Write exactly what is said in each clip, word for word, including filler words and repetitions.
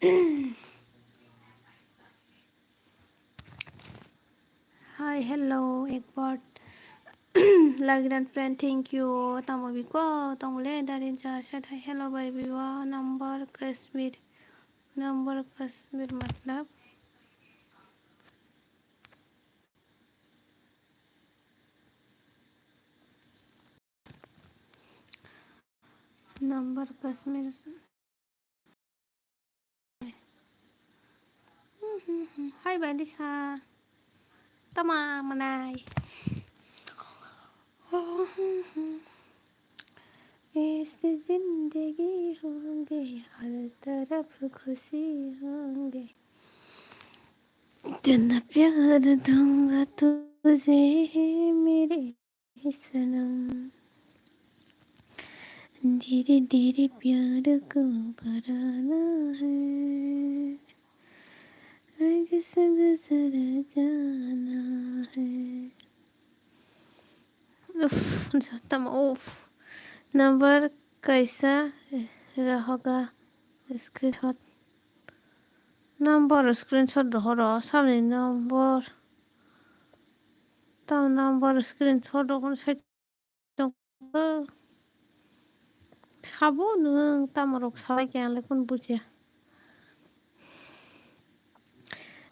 Hi, hello, ekbar. Lagdan friend, thank you. Tamo biko, tamo le, darin jar, shat hai, hello, bai, biwa, number, Kashmir. Number, Kashmir, matlab. Number, Kashmir. Hai, Balisa. Tama manai. ऐसी जिंदगी होंगे, हर तरफ खुशी होंगे। इतना प्यार दूंगा तुझे मेरे सनम, धीरे धीरे प्यार को बढ़ाना है, आगे से गुजर जाना है। Uff, jatama, uff. Number kaisa rohoga screenshot. Number screenshot rohoro, samni number. Tam number screenshot rokno sai tongkha. Sabo nwng tamorok sabai khe ang le kun bujiya.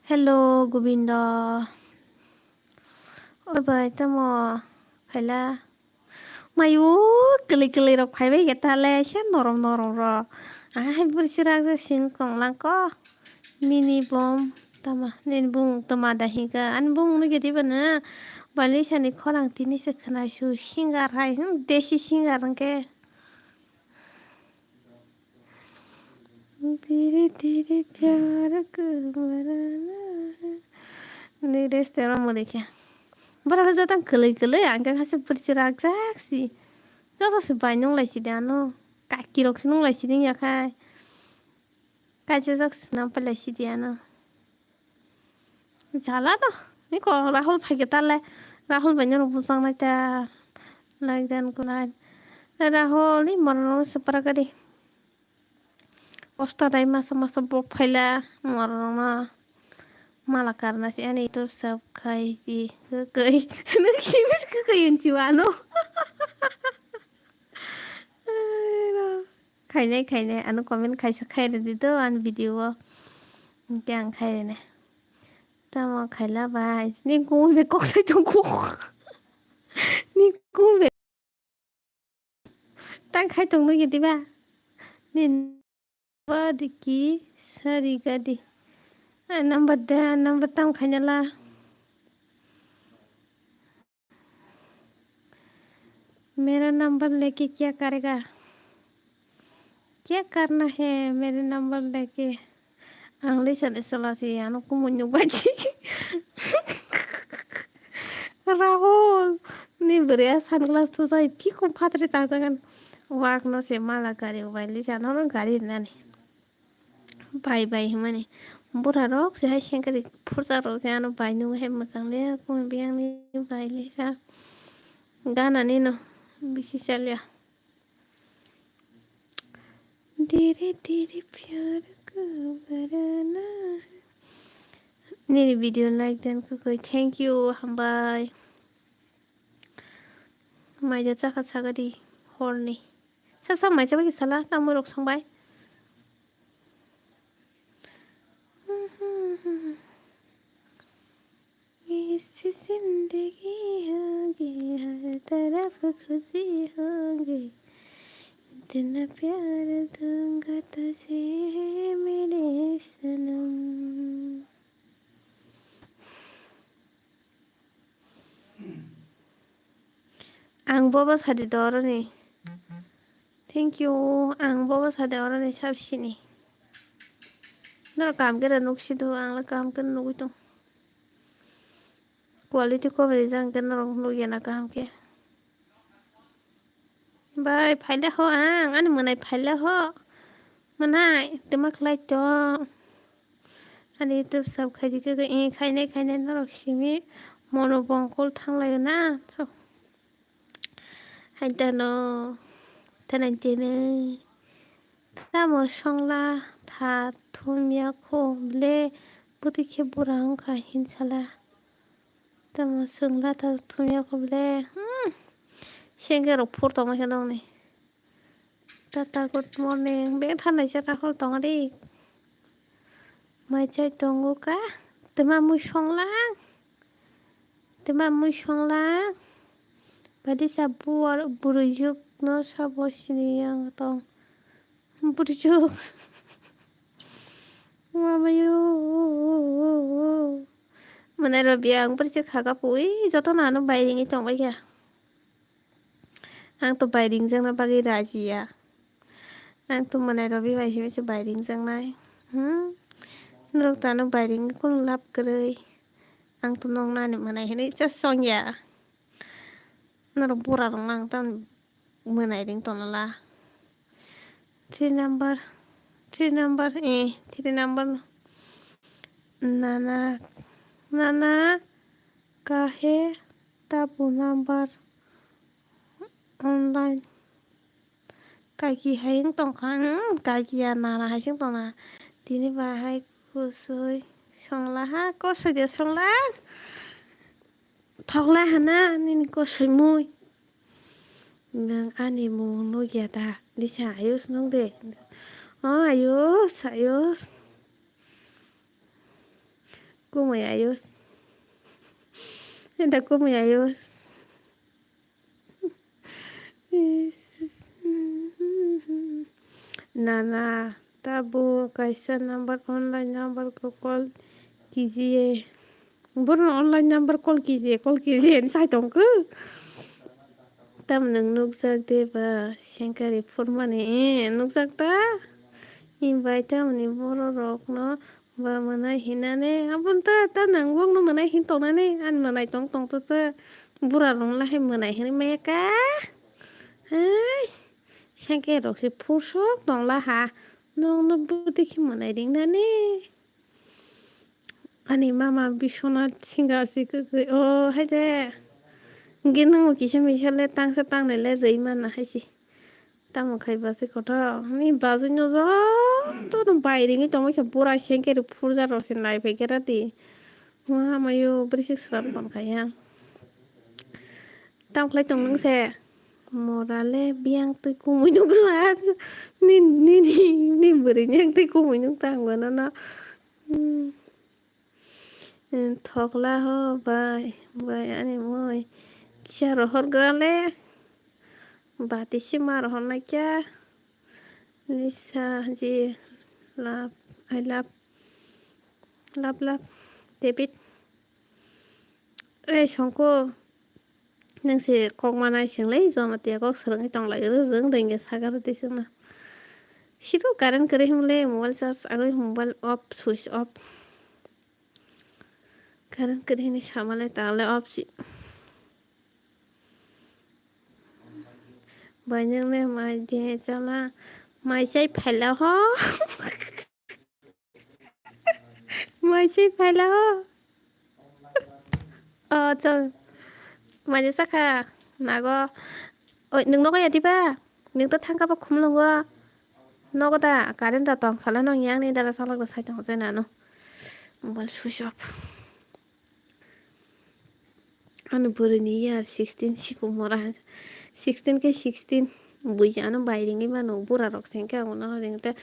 Hello, Govinda. Oi bai, tamo phaila? Mayu kwlwi kwlwi rok phaibai khe tale, se norom norom rok. Ang hai bwrwi chwrak je sing tong lang ko. Mini bom tama, nini bumung tama da hinka? Ani bumung nugya diba nwng? Balisa ni khorang tini se khwnai su singer hai, hmm, desi singer hwnkhe. धीरे धीरे प्यार को मनाना है। Ni restaurant mori khe. Borok joto kwlwi kwlwi, ang khe haise bwrwi chwrak jak si. Joto se bai nung lai si de ano. Kaki rok se nung lai si de ya khai. Kaisa jak se nang pai lai si de ano. Jala no. Ni ko Rahul phai khe ta le. Rahul bai norok bujang nai ta. Like dan ko nai. Rahul ni morok no se para kari. Poster dai masa masa bo phaila morok no. Mala karna se ani to sab khai ji. Kai. Nuk si mis kai unchi wano. Ai no. Khainai, khainai, ano comment khaisa khairwdi do ani video o. Hwnkhe ang khairwnai. Tamo khaila bai. Ni kung be kok sai tong kuk. Ni kung be. Tang khai tong nugya diba? Ni ba di ki sari gadi. Ah, number da, number tam khainala. मेरा नंबर लेके क्या करेगा? क्या करना है मेरे नंबर लेके? Ang le sale sala se ano kumui nuk bai si. Rahul ni bwrwi a sunglass thusai phikum phatre tangjagan. Wak no se mala gari bai le sano no gari nani. Bai bai hwnmani. Bura rok se hai sengkari phursa rok se ano bai nugwi hai mwchang le kung biyang ni bai le sa. Gana ni no bisi chalya. धीरे धीरे प्यार को बढ़ाना है. Nini video like dan kukui. Thank you, hambai. Maida chakha sagadi horni. Sab sab mai chabai sala, tamo rok songbai. इस जिंदगी होगी, हर तरफ खुशी होगी, इतना प्यार दूंगा तुझे मेरे सनम. Ang bobo sadi do oroni. Thank you. Ang bobo sadi oroni sabsini. Norok kaham khe rw nuk si do, ang le kaham khe nugwi tong. Quality coverage ang khe norok nugya na kaham khe. Bai, phaila ho ang, ani mwnai phaila ho. Mwnai, twma khlai tong. Ani YouTube sub khaidi khe, eh, khainai, khainai norok simi mono bongkol thanglaio na. So, hai tano, thanai tene. Tamo songla, tha thumya kho ble, bwtwi khe bura wngkha hinsala. Tamo chwngla tha thumya kho ble. Hmm. Sengke rok phur tongma khe nongni. Tata, good morning. Beng thanai se Rahul tong ri. Mai chai tongo ka? Tema mui songlang. Tema mui songlang. Badi sa buar burui juk no sabo sini yang tong. Burui juk. Mamayo. Mane Robi ang burui juk haga pui. Joto nano bai ringi tong bai ya. Ang to bai ringjakna bagwi raji ya. Ang to mwnai Robi bai se bai ringjaknai. Hmm? Norok to ano bai ringwi kunu lab kwrwi. Ang to noknani mwnai hinwi cha song ya. Norok bura rok nang tam mwnai ring tonala. Three number, three number, eh, three number. Nana, nana, kahe tabu number online. Kaki hai wng tongkha, hmm, kaki ya nana hai se wng tongna. Tini bahai kusui songla ha, kosoi de songla. Thokla hana nini kosoi mui. Nang ani mung nugya da? Disa Ayush nung de. O Ayush, Ayush. Kumui Ayush. Enda kumui Ayush. Nana, tabu kaisa number, online number ko call kijiye. Bono online number call kijiye, call kijiye, sai tongkho. Tam nwng nukjak de ba, sengkari phurmani, eh, nukjak ta? Invite tamni borok rokno ba mwnai hinani, aboni ta, ta nwng bokno mwnai hin tongnani, ani mwnai tong tong to ta, bura rokno lahai mwnai hinwi maya ka? Hai, sengke rok se phur sok tongla ha, nokno bwtwi khe mwnai ringnani. Ani mama Biswanath Singhal se kwkwi, o hai de. Hwnkhe nwng kisa misa le tangsa tangnai le rwi mana hai se. Tamo khai bwsai kotor ni bwsai no joto no bai ringwi tongwi khe bura sengke rw phurja rok se nai phai khe rati. Wah, hamayo bwrwi se sram tong khai ya. Tamo khlai tong nwng se. Mora le biyang twi kumui nuk sa. Ni, ni, ni, ni bwrwi ni ang twi kumui nuk ta ang bono no. Hmm. Thokla ho bai, bai ani moi. Kisa rohor gra le. Bati sima rohor na kya. Lisa ji love, I love, love, love, David. Ei songko. Nwng se kok manai swnglai, Jamatia kok swrwngwi tonglai rw, rwng rwngya sakha rw tei chwngno. Siro current kwrwi hwnle mobile charge agwi mobile off, switch off. Current kwrwi hwnwi samalai tanglai off si. Bai nwng le mai je chala mai chai phaila ho. Mai se phaila o. O chwng. Mai se sakha nago. Oi, nwng nogo ya diba? Nwng to thangka ba khumlungo. Nogo da, current da tong sala nong yang ni dara salak da sai tong jai nano. Mobile switch off. Ani bwrwini year sixteen siku mora. Sixteen khe sixteen. Buji ano bai ringwi mano, bura rok se hwnkhe abo no ringte.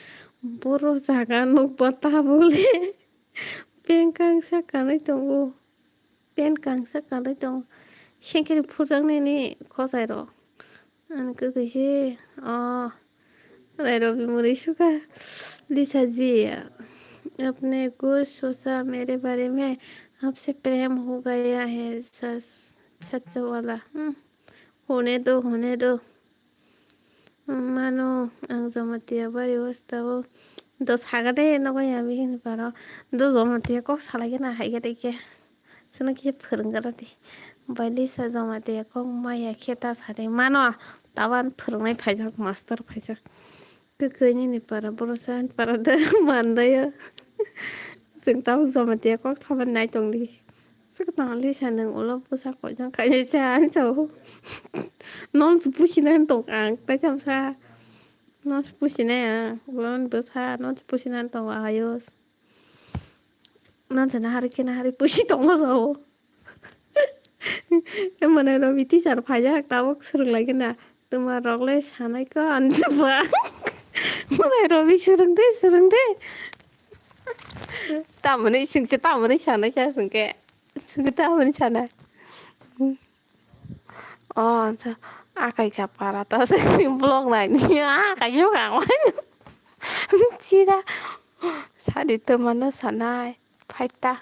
Boro jaga nukba tabuk le. Pant kangsa kanwi tongo. Pant kangsa kanwi tongo. Sengkhe phurjaknai ni khosai rok. Ani kwkwi se, oh, Nairobi muri suka. Lisa ji, apne kuch socha mere bare mein, aapse prem ho gaya hai, sach, sach wala. Hmm. Hone do, hone do. Mano, ang Jamatia bari wasta o. Do saga de, nogo ya bini paro. Do Jamatia kok salai gana hai gade ke. Chwngno kisa phwrwng gra di. Bai Lisa Jamatia kok maya khe ta sa de mano. Tabuk phwrwngnai phaijak, master phaijak. Kwkwi nini para, boro sa para da mandaio. Chwng tabuk Jamatia kok saban nai tong di. Swkang Lisa nwng ulo bwsa koichang khainai cha, ang cha o. Nong se pusi nai tong ang, tai tham sa. Non se pusinai ang, ulo non bwsa, non se pusinani tongo ayos. Non se nahari khe nahari pusi tongo sao. Mane Robi teacher phaijak, tabuk swrwng lai gana. Twma rok le sanai ko, ani se ba. Mane Robi swrwng de, swrwng de. Tamoni swngse, tamoni sanai sa swngke. Swngke tamoni sanai. O, acha, akai ka para ta se vlog nai ni, akai jo ka wai. Chida, sadi to mano sanai, five ta,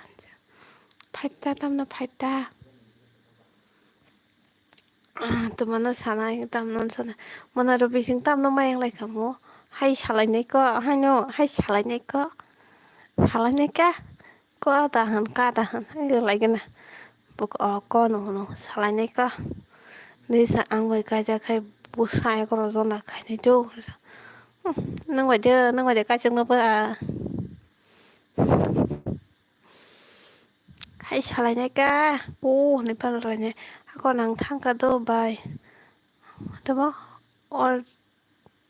five ta tamno five ta. Ah, to mano sanai, tamno sanai. Mana ro bising tamno mayang lai kamo. Hai salai nai ko, hai no, hai salai nai ko. Salai nai ka. Ko da han, ka da han, hai lai gana. Buk o ko no no, salai nai ka. Ni sa ang bai kaijak khai, bwsa ekro jona khainai do. Hmm, nang bai de, nang bai de kaijak no ba. Hai salai nai ka, ko ni palo lai nai. Ako nang thang ka do bai. Tamo, or,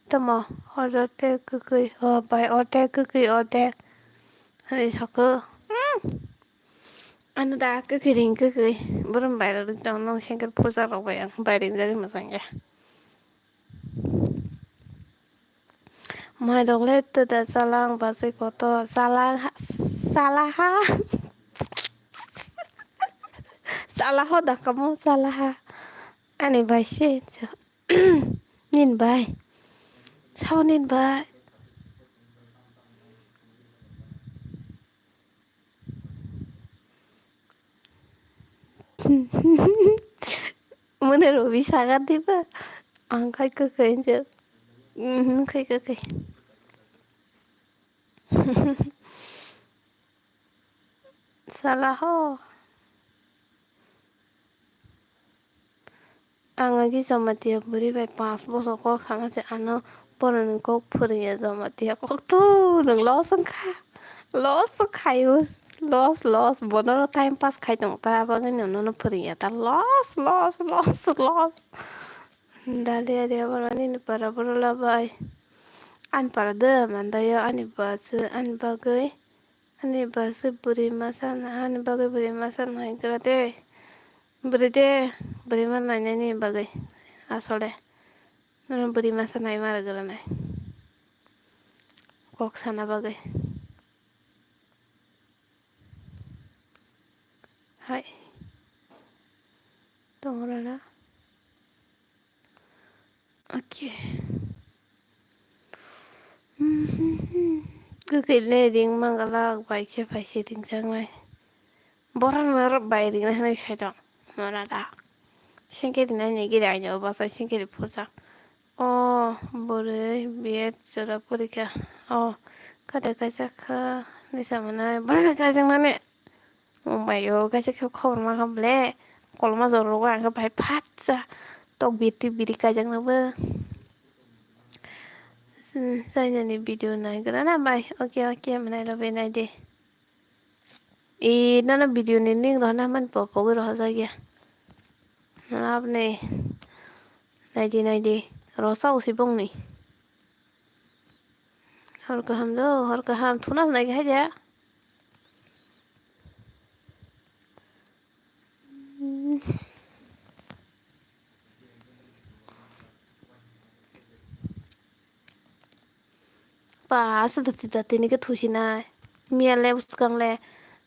tamo, order te kwkwi, o bai, order kwkwi, order. Hai soko. Hmm. Ano da kwkwi ring kwkwi. Borom bai rok tong nong sengkel puja rok bai ang bai ring jagwi mwsang ya. Mai rok le to da chala ang bachai kotor chala ha, chala ha. Chala ho da kamo chala ha. Ani bai se. Nin bai. Sabo nin bai. Mane Robi sagar diba? Ang khai kwkhwi hinjak. Mhm, khai kwkhwi. Sala ho. Ang agi Jamatia bwrwi bai panch bochor kok sama se ano boroni kok phwrwngya Jamatia kok tu nwng loss wngkha. Loss wngkhaio. Loss, loss. Bono time pass khai tong ta bagwi no nono phwrwngya ta. Loss, loss, loss, loss. Dalia dia boroni ni para borola bai. Ani para de mandaio ani bachwi ani bagwi. Ani bachwi bwrwi masa na, ani bagwi bwrwi masa nai gra de. Bwrwi de, bwrwi ma nainani bagwi. Asole. Nono bwrwi masa nai ma rwgwla nai. Kok sana bagwi. Hai. Tongrana. Okay. Kwkwi le ring mangalak bai khe bai se ringjaknai. Borok norok bai ringnai hinwi sai tong. Nora da. Sengke rinai ni giri aino bwsai sengke ri phurjak. O bwrwi B Ed jora porikha. O kade kaisa kha nisa manai. Borok bai kaijaknani. Mumbai o kaisa khe khobor ma kha ble, kolma jor rogo ang khe bai phatsa tok biri biri kaijaknabo. Chainani video naigra na bai, okay okay mwnai rw bai naidi. E nono video ni link rohorna mani pogwi rohorjak ya. Lab ni naidi naidi rosa usi bongni. Hor kaham do, hor kaham thuna nai khe haida. Pa asa dati dati ni khe thusinai. Miya le bwskang le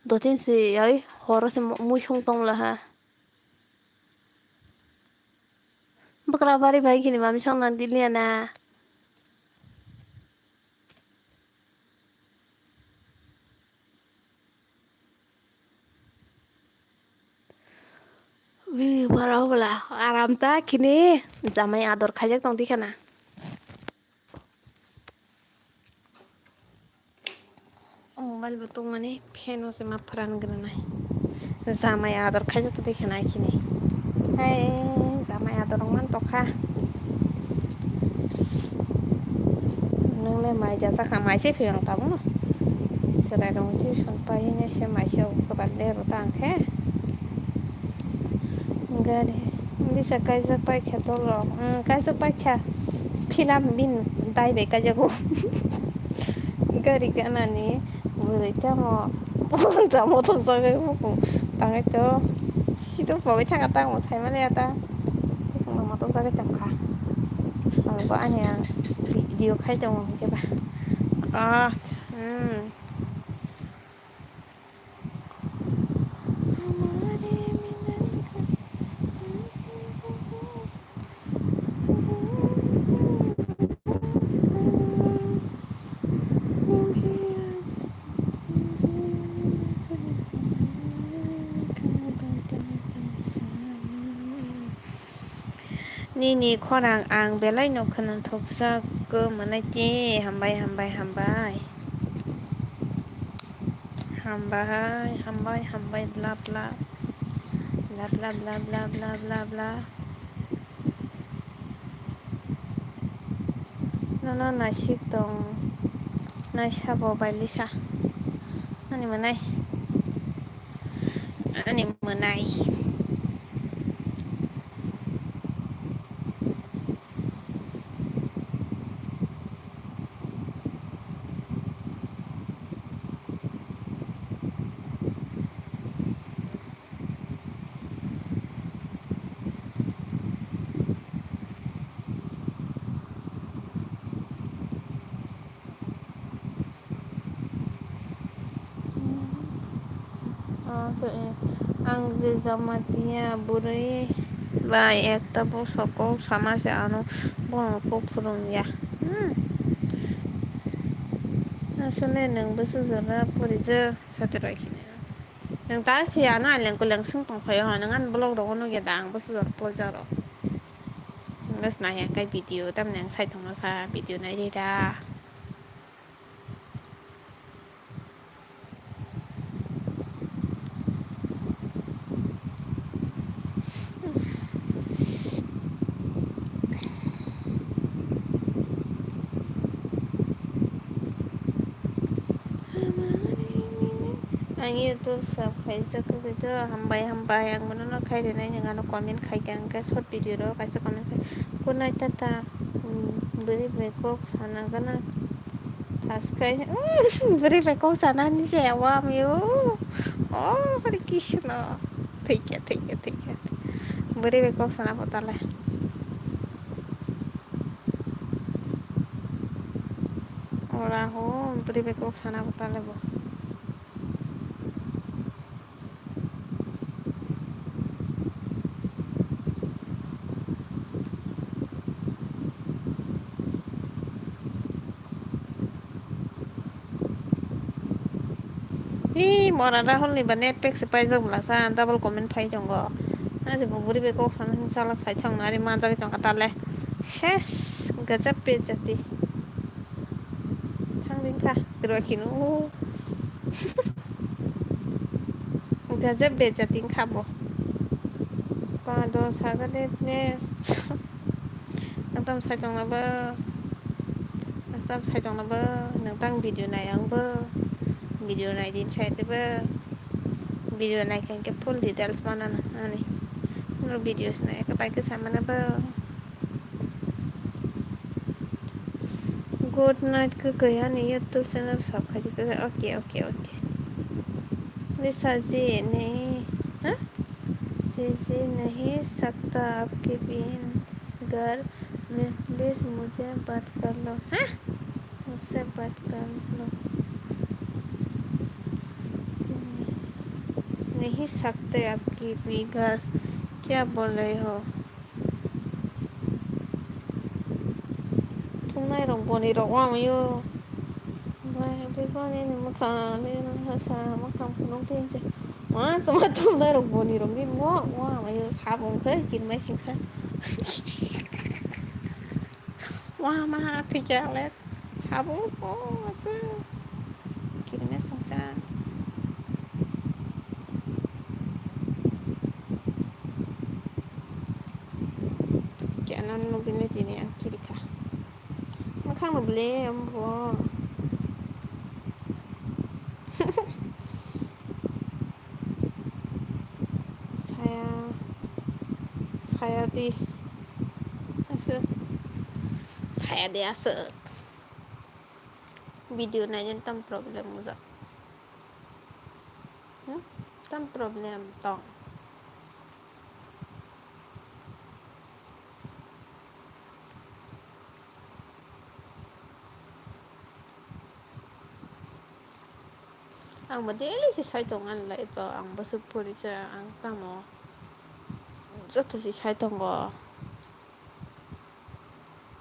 dotin si oi horo se muisung tong laha. Bwkra bari bai khini mami song nang diliya na. Wi, borok bwla aram ta khini jamai ador khaijak tong di khana. O mobile bo tongmani fan o se ma pharan gwnanai. Jamai ador khaijak tong di khana khini. Hai jamai ador wng man tokha. Nwngle mai jasa kha mai se phiyang tabukno. Chwrai rok tuition pai hwnwi se mai se kwbang le rw ta hwnkhe. Gari bisa kaijak paikha dol rok. Umm, kaijak paikha. Philam bini dai bai kaijago. Gari ganani bwrwi tamo tamo thokjagwi bukung tangwi to sido pogwi thangkha tamo saimani ata bukung tamo thokjagwi tongkha. Ang bo ani ang video khai tongo hwnkhe ba. Ah, hmm. Nini khorang ang belai no khwna thokjak khe mwnai te. Hambai, hambai, hambai. Hambai, hambai, hambai, bla, bla. Bla, bla, bla. Nono naisik tong, naisa bo bai lisa. Ani mwnai. Ani mwnai. Ah, so, eh, ang je Jamatia bwrwi bai ekta bwswk kok sana se ano bono kok phwrwng ya. Hmm. Asole nwng bwswk jora porijak sati roi khini. Nwng ta se ano aleng kuleng swng tong phaio, nwng ani vlog rogo nugya da ang bwswk jora porijak rok. Nwng nai ya kai video tamni ang sai tongma sa video nai ri da. Ang YouTube sub khaijak khe to hambai hambai, ang bono no khai rinai, nwng ano comment khai khe, ang khe short video ro kaisa comment khai, kunai tata, hmm, bwrwi bai kok sana gana. Thaskai, bwrwi bai kok sana hinwi se wam yo. Oh, Hare Krishna. Thikya, thikya, thikya. Bwrwi bai kok sana bo tale. Ora ho, bwrwi bai kok sana bo tale bo. Ee, mora Rahul ni ba net pack se paijak bwla sa, double comment phai tongo. Ani se bo bwrwi bai kok sana hinwi salak sai thang nari manjagwi tongkha tale. Ses, gajab bejati. Thang ring kha, tiro khinu. Gajab bejati wngkha bo. Pado saga de please. Nwng tam sai tongna bo. Nwng tam sai tongna bo. Nwng tang video nai ang bo. Video nai din sai te bo. Video nai khe full details mana na ani. Video se nai khe pai khe sai mana bo. Good night, kwkwi ani YouTube channel sub khai di, kwkwi. Okay, okay, okay. Lisa ji nahi, ha? Ji ji nahi sakta aapki bhi ghar mein, please mujhe baat kar lo, ha? Mujhse baat kar lo. Nahi sakte aapki bhi ghar, kya bol rahe ho? Thumnai rok boni rok wamayo. Bai, bai, boni ni mwkhang, ni hasa mwkhang phunuk tin je. Ma, tuma thumnai rok boni rok ni mo, wamayo sabong khai kirmai singsa. Wama thikya le. Sabo ko asa. Kirina sangsa. Kya non no bile tini ang kirika. Makhang no bile ambo. Saya, saya di. Asa. Kaya de aswk. Video naina tam problem wngkha. Hmm? Tam problem tong. Ang bo daily se sai tong ani life o, ang bwswk pori cha, ang tamo joto se sai tongo.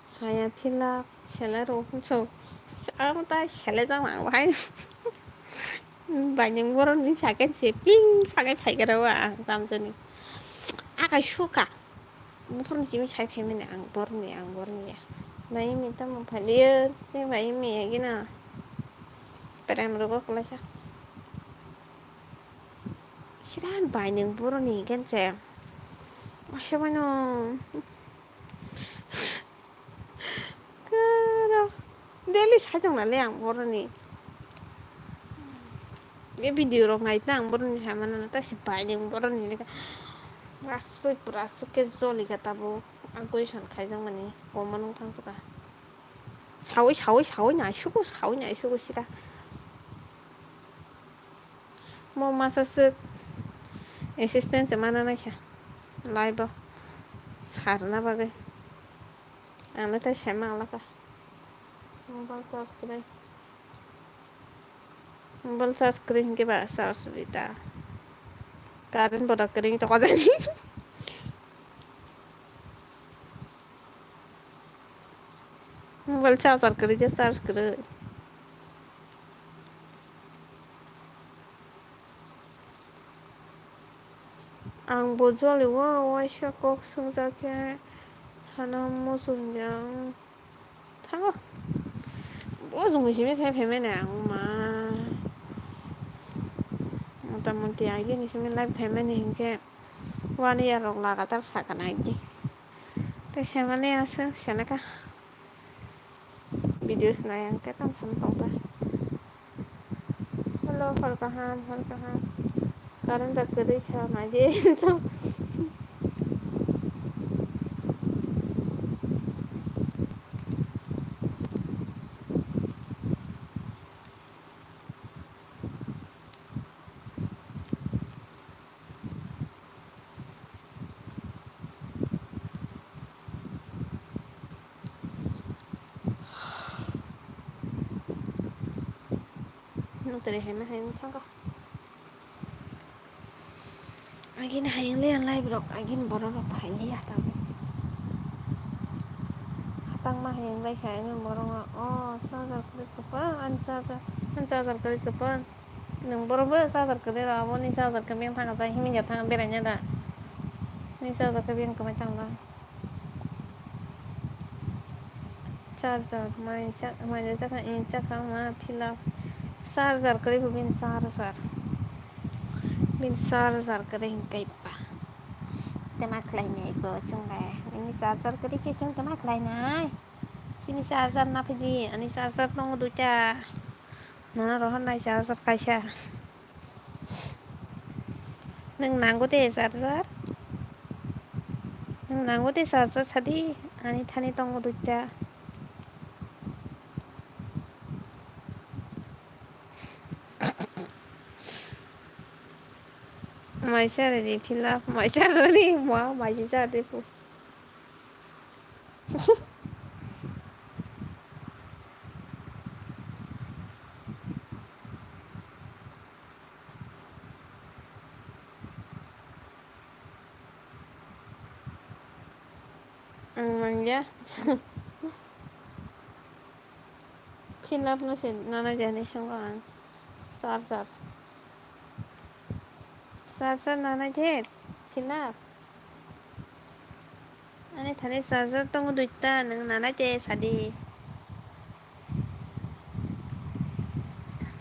Saya philak, selai rok hwnso, ang ta selai jang ang bahai. Baining borok ni sakhe se ping sakai phai khe rw ang tamjani. Akai suka. Buphurni simi sai phaimani ang borokni, ang borokni ya. Bai mi tamo phaliyo, tei bai mi yagina. Prem rogo kwlaisa. Sidan baining borokni kense. Masa mano. Kara. Daily sai tong nale ang borokni. Be video rok nai ta ang borokni sai mano ta si baining borokni leka. Aswk pura aswk ke joli ka tabuk. Ang question khaijak mani comment wng thang suka. Sawi, sawi, sawi nai suku, sawi nai suku sida. Mo masa swk assistant se mana naikha. Live o. Sarna bagwi. Ano tai sai ma alaka. Mobile charge kwrwi. Mobile charge kwrwi hinkhe ba charge rita. Current boda kwrwi toko jani. Mobile charger kwrwi je charge kwrwi. Ang bo joli o waisa kok swngjak khe sana muchung jang thango. Bo jung simi sai phaimani ang ma. Mota moti agini simi live phaimani hinkhe one year rok lagatar sakana agi. Tei semani aswk senaka. Video se nai ang khe tamo sana tong kha. Hello, hor kaham, hor kaham. Current da kwrwi kha, nai di. Nutri hai ma hai wng thango. Agini hai wng liya live rok, agini borok rok phai liya tabuk. Khatangma hai wng lai kha, agini borok rok. O charger kwrwi kwpal, ani charger, ani charger kwrwi kwpal. Nwng borok bo charger kwrwi rw, aboni charger khe beng thang kha, himya thang beraina da. Ni charger khe beng kwmai thang da. Charger mai cha-, mai cha kha, in cha kha ma phila. Charger kwrwi bo bin charger. Bin charger kwrwi hin kai pa. Tama khlai nai bo chwng lai. Nini charger kwrwi khe chwng tama khlai nai. Chini charger na phidi, ani charger tongo duita. Nono rohor nai charger kaisa. Nwng nango de charger? Nwng nango de charger sadi? Ani thani tongo duita. Mai charge di phila, mai charge di ma, mai charge di pu. Ang mangya. Fill up no se nana jani songo ang. Charger. Charger nana je fill up. Ani thani charger tongo duita, nwng nana je sadi.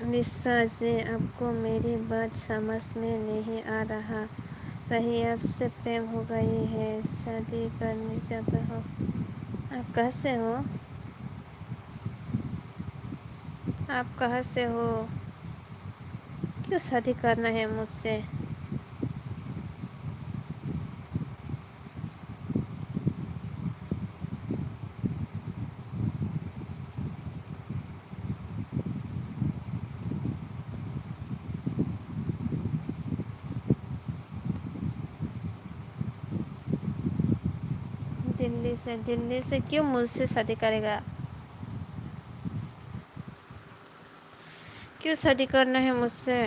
निशा जी, आपको मेरी बात समझ में नहीं आ रहा रही, आपसे प्रेम हो गई है, शादी करनी चाहता हो। आप कहाँ से हो? आप कहाँ से हो? क्यों शादी करना है मुझसे? दिल्ली से, दिल्ली से क्यों मुझसे शादी करेगा? क्यों शादी करना है मुझसे?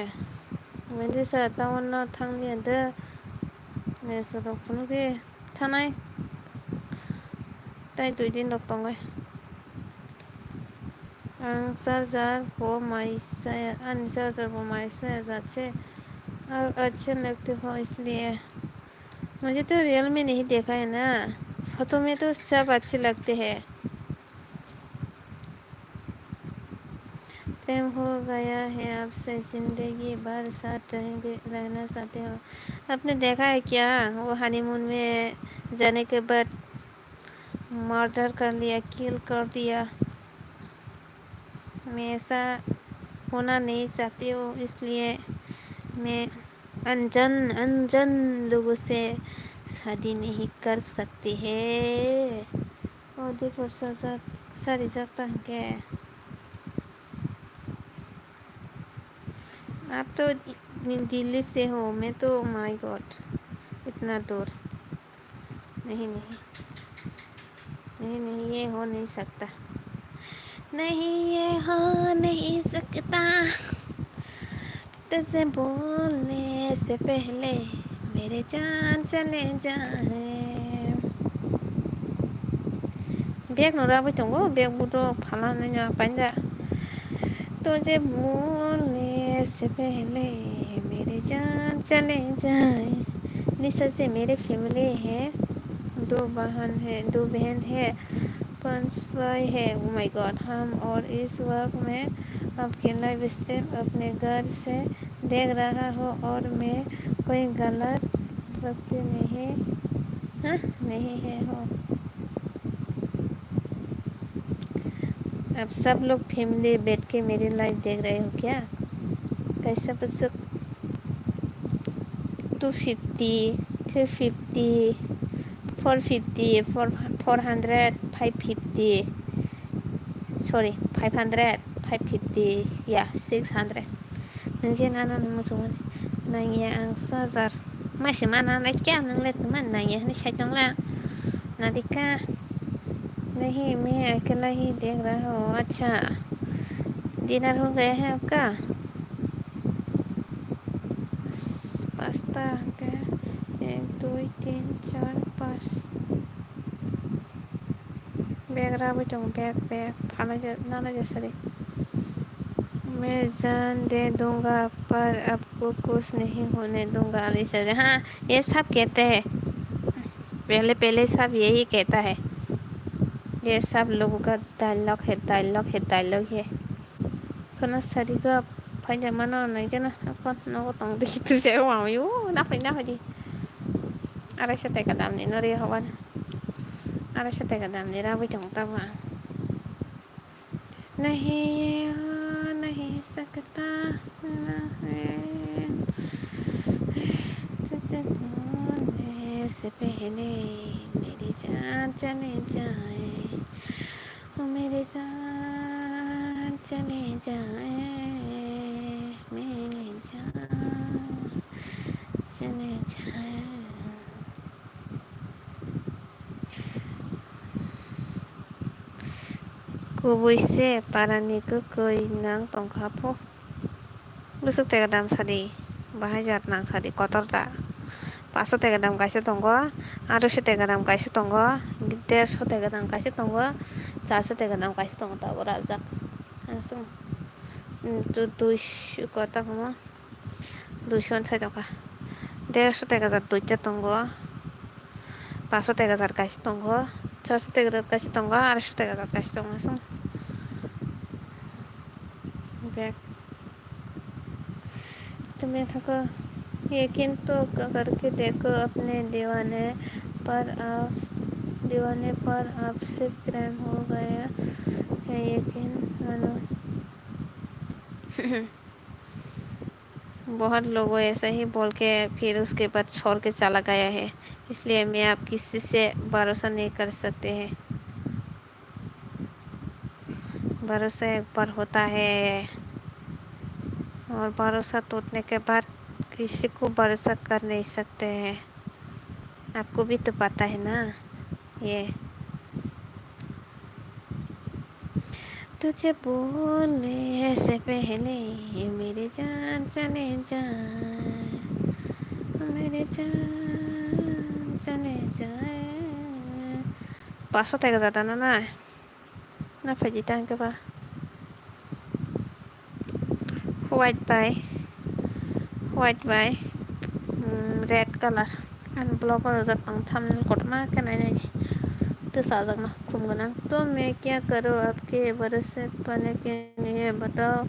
Main sa town no thangli ande. Ne sorok phunukdi thanai. Tai dui din rok tongo. Ang charger bo mai sa, ani charger bo mai sa jat se. Aur achhe lagte ho isliye. मुझे तो रियल में नहीं देखा है ना, फोटो में तो सब अच्छे लगते हैं। प्रेम हो गया है आपसे, जिंदगी भर साथ रहेंगे, रहना चाहते हो। आपने देखा है क्या, वो हनीमून में जाने के बाद मर्डर कर लिया, किल कर दिया। मैं ऐसा होना नहीं चाहती हूँ, इसलिए मैं अनजान, अनजान लोगों से शादी नहीं कर सकती है। Odi porsa jak, sari jak ta hwnkhe. आप तो दिल्ली से हो, मैं तो, माय गॉड, इतना दूर। नहीं, नहीं। नहीं, नहीं, ये हो नहीं सकता। नहीं, ये हो नहीं सकता। तुझसे बोलने से पहले मेरे जान चले जाए। Bag no rabwi tongo, bag bodo phala nanya panja. तुझे बोलने से पहले मेरे जान चले जाए। निशा से मेरे family है, दो बहन है, दो बहन है, पांच भाई है। Oh my God, हम और इस वक्त में आपके लाइफस्टाइल अपने घर से देख रहा हूँ और मैं कोई गलत व्यक्ति नहीं, हाँ, नहीं है हो। आप सब लोग फैमिली बैठ के मेरी लाइफ देख रहे हो क्या? कैसा पसंद? Two fifty, three fifty, four fifty, four, four hundred, five fifty, sorry, five hundred, five fifty, yeah, six hundred. Nang je nana nang muchungmani. Nang ya ang sajar. Masi mana nai kya nang let man nang ya hani sai tong la. Nadika. नहीं, मैं अकेला ही देख रहा हूँ। अच्छा, डिनर हो गया है आपका? पास्ता हो गया। एक, दुई, तीन, चार, पाँच। Bag rabwi tongo, bag, bag. Phalai ja, nana ja sari. मैं जान दे दूंगा, पर आपको कुछ नहीं होने दूंगा, Alisa. हाँ, ये सब कहते हैं। पहले, पहले सब यही कहता है। ये सब लोगों का डायलॉग है, डायलॉग है, डायलॉग है। Kheno sadi khe phaijak mano, nai kheno nogo tong bisi twijak wng mami, o naphai naphai di. Arai so taka damni no ri hoban. Arai so taka damni rabwi tongo tabo ang. नहीं, ये हो नहीं सकता, नहीं। तुझसे बोलने से पहले मेरी जान चली जाए, ओ मेरी जान चली जाए, मेरी जान चली जाए। Kubui se parani kwkwi nang tongkha pho. Bwswk tega dam sadi, bahai jat nang sadi, kotor da. Paso tega dam kaisa tongo, aroso tega dam kaisa tongo, derso tega dam kaisa tongo, charso tega dam kaisa tongo, tabuk rajak. Ang swng, mm, tu, duiso kota kamo. Duiso hwn sai tongkha. Derso tega jat duita tongo. Paso tega jat kaisa tongo. Charso tega jat kaisa tongo. Aroso tega jat kaisa tongo. Aswk. Bag. Tumi thoko. ये किंतु करके देखो अपने दीवाने पर आप, दीवाने पर आपसे प्रेम हो गया है, यकीन मानो। बहुत लोगों ऐसा ही बोल के फिर उसके बाद छोड़ के चला गया है, इसलिए मैं आप किसी से भरोसा नहीं कर सकते हैं। भरोसा एक बार होता है और भरोसा टूटने के बाद किसी को भरोसा कर नहीं सकते हैं। आपको भी तो पता है ना। ये। तुझे बोलने से पहले मेरी जान चले जा, मेरी जान चले जा। Paso tega jata na na. Na phaidi ta hwnkhe ba. White bai, white bai, mm, red colour. Ani vlog o rwjak ang thumbnail kotorma khe nai nai se. Tei sajakna khum gwnang. तो मैं क्या करूँ आपके भरोसे पलक के लिए बताओ,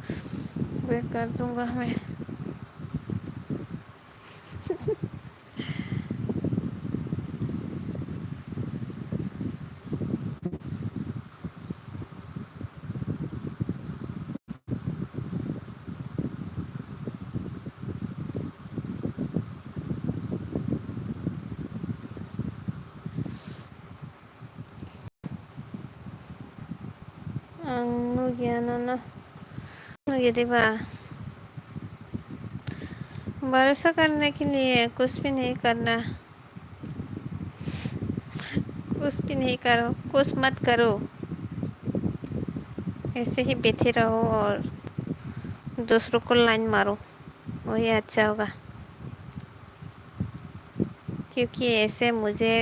बेकार दूंगा मैं। Ang nugya nono. Nugya diba? भरोसा करने के लिए कुछ भी नहीं करना। कुछ भी नहीं करो, कुछ मत करो। ऐसे ही बैठे रहो और दूसरों को लाइन मारो, वही अच्छा होगा। क्योंकि ऐसे मुझे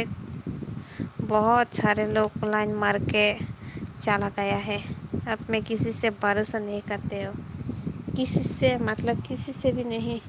बहुत सारे लोग लाइन मार के चला गया है। अब मैं किसी से भरोसा नहीं करते हो, किसी से, मतलब, किसी से भी नहीं।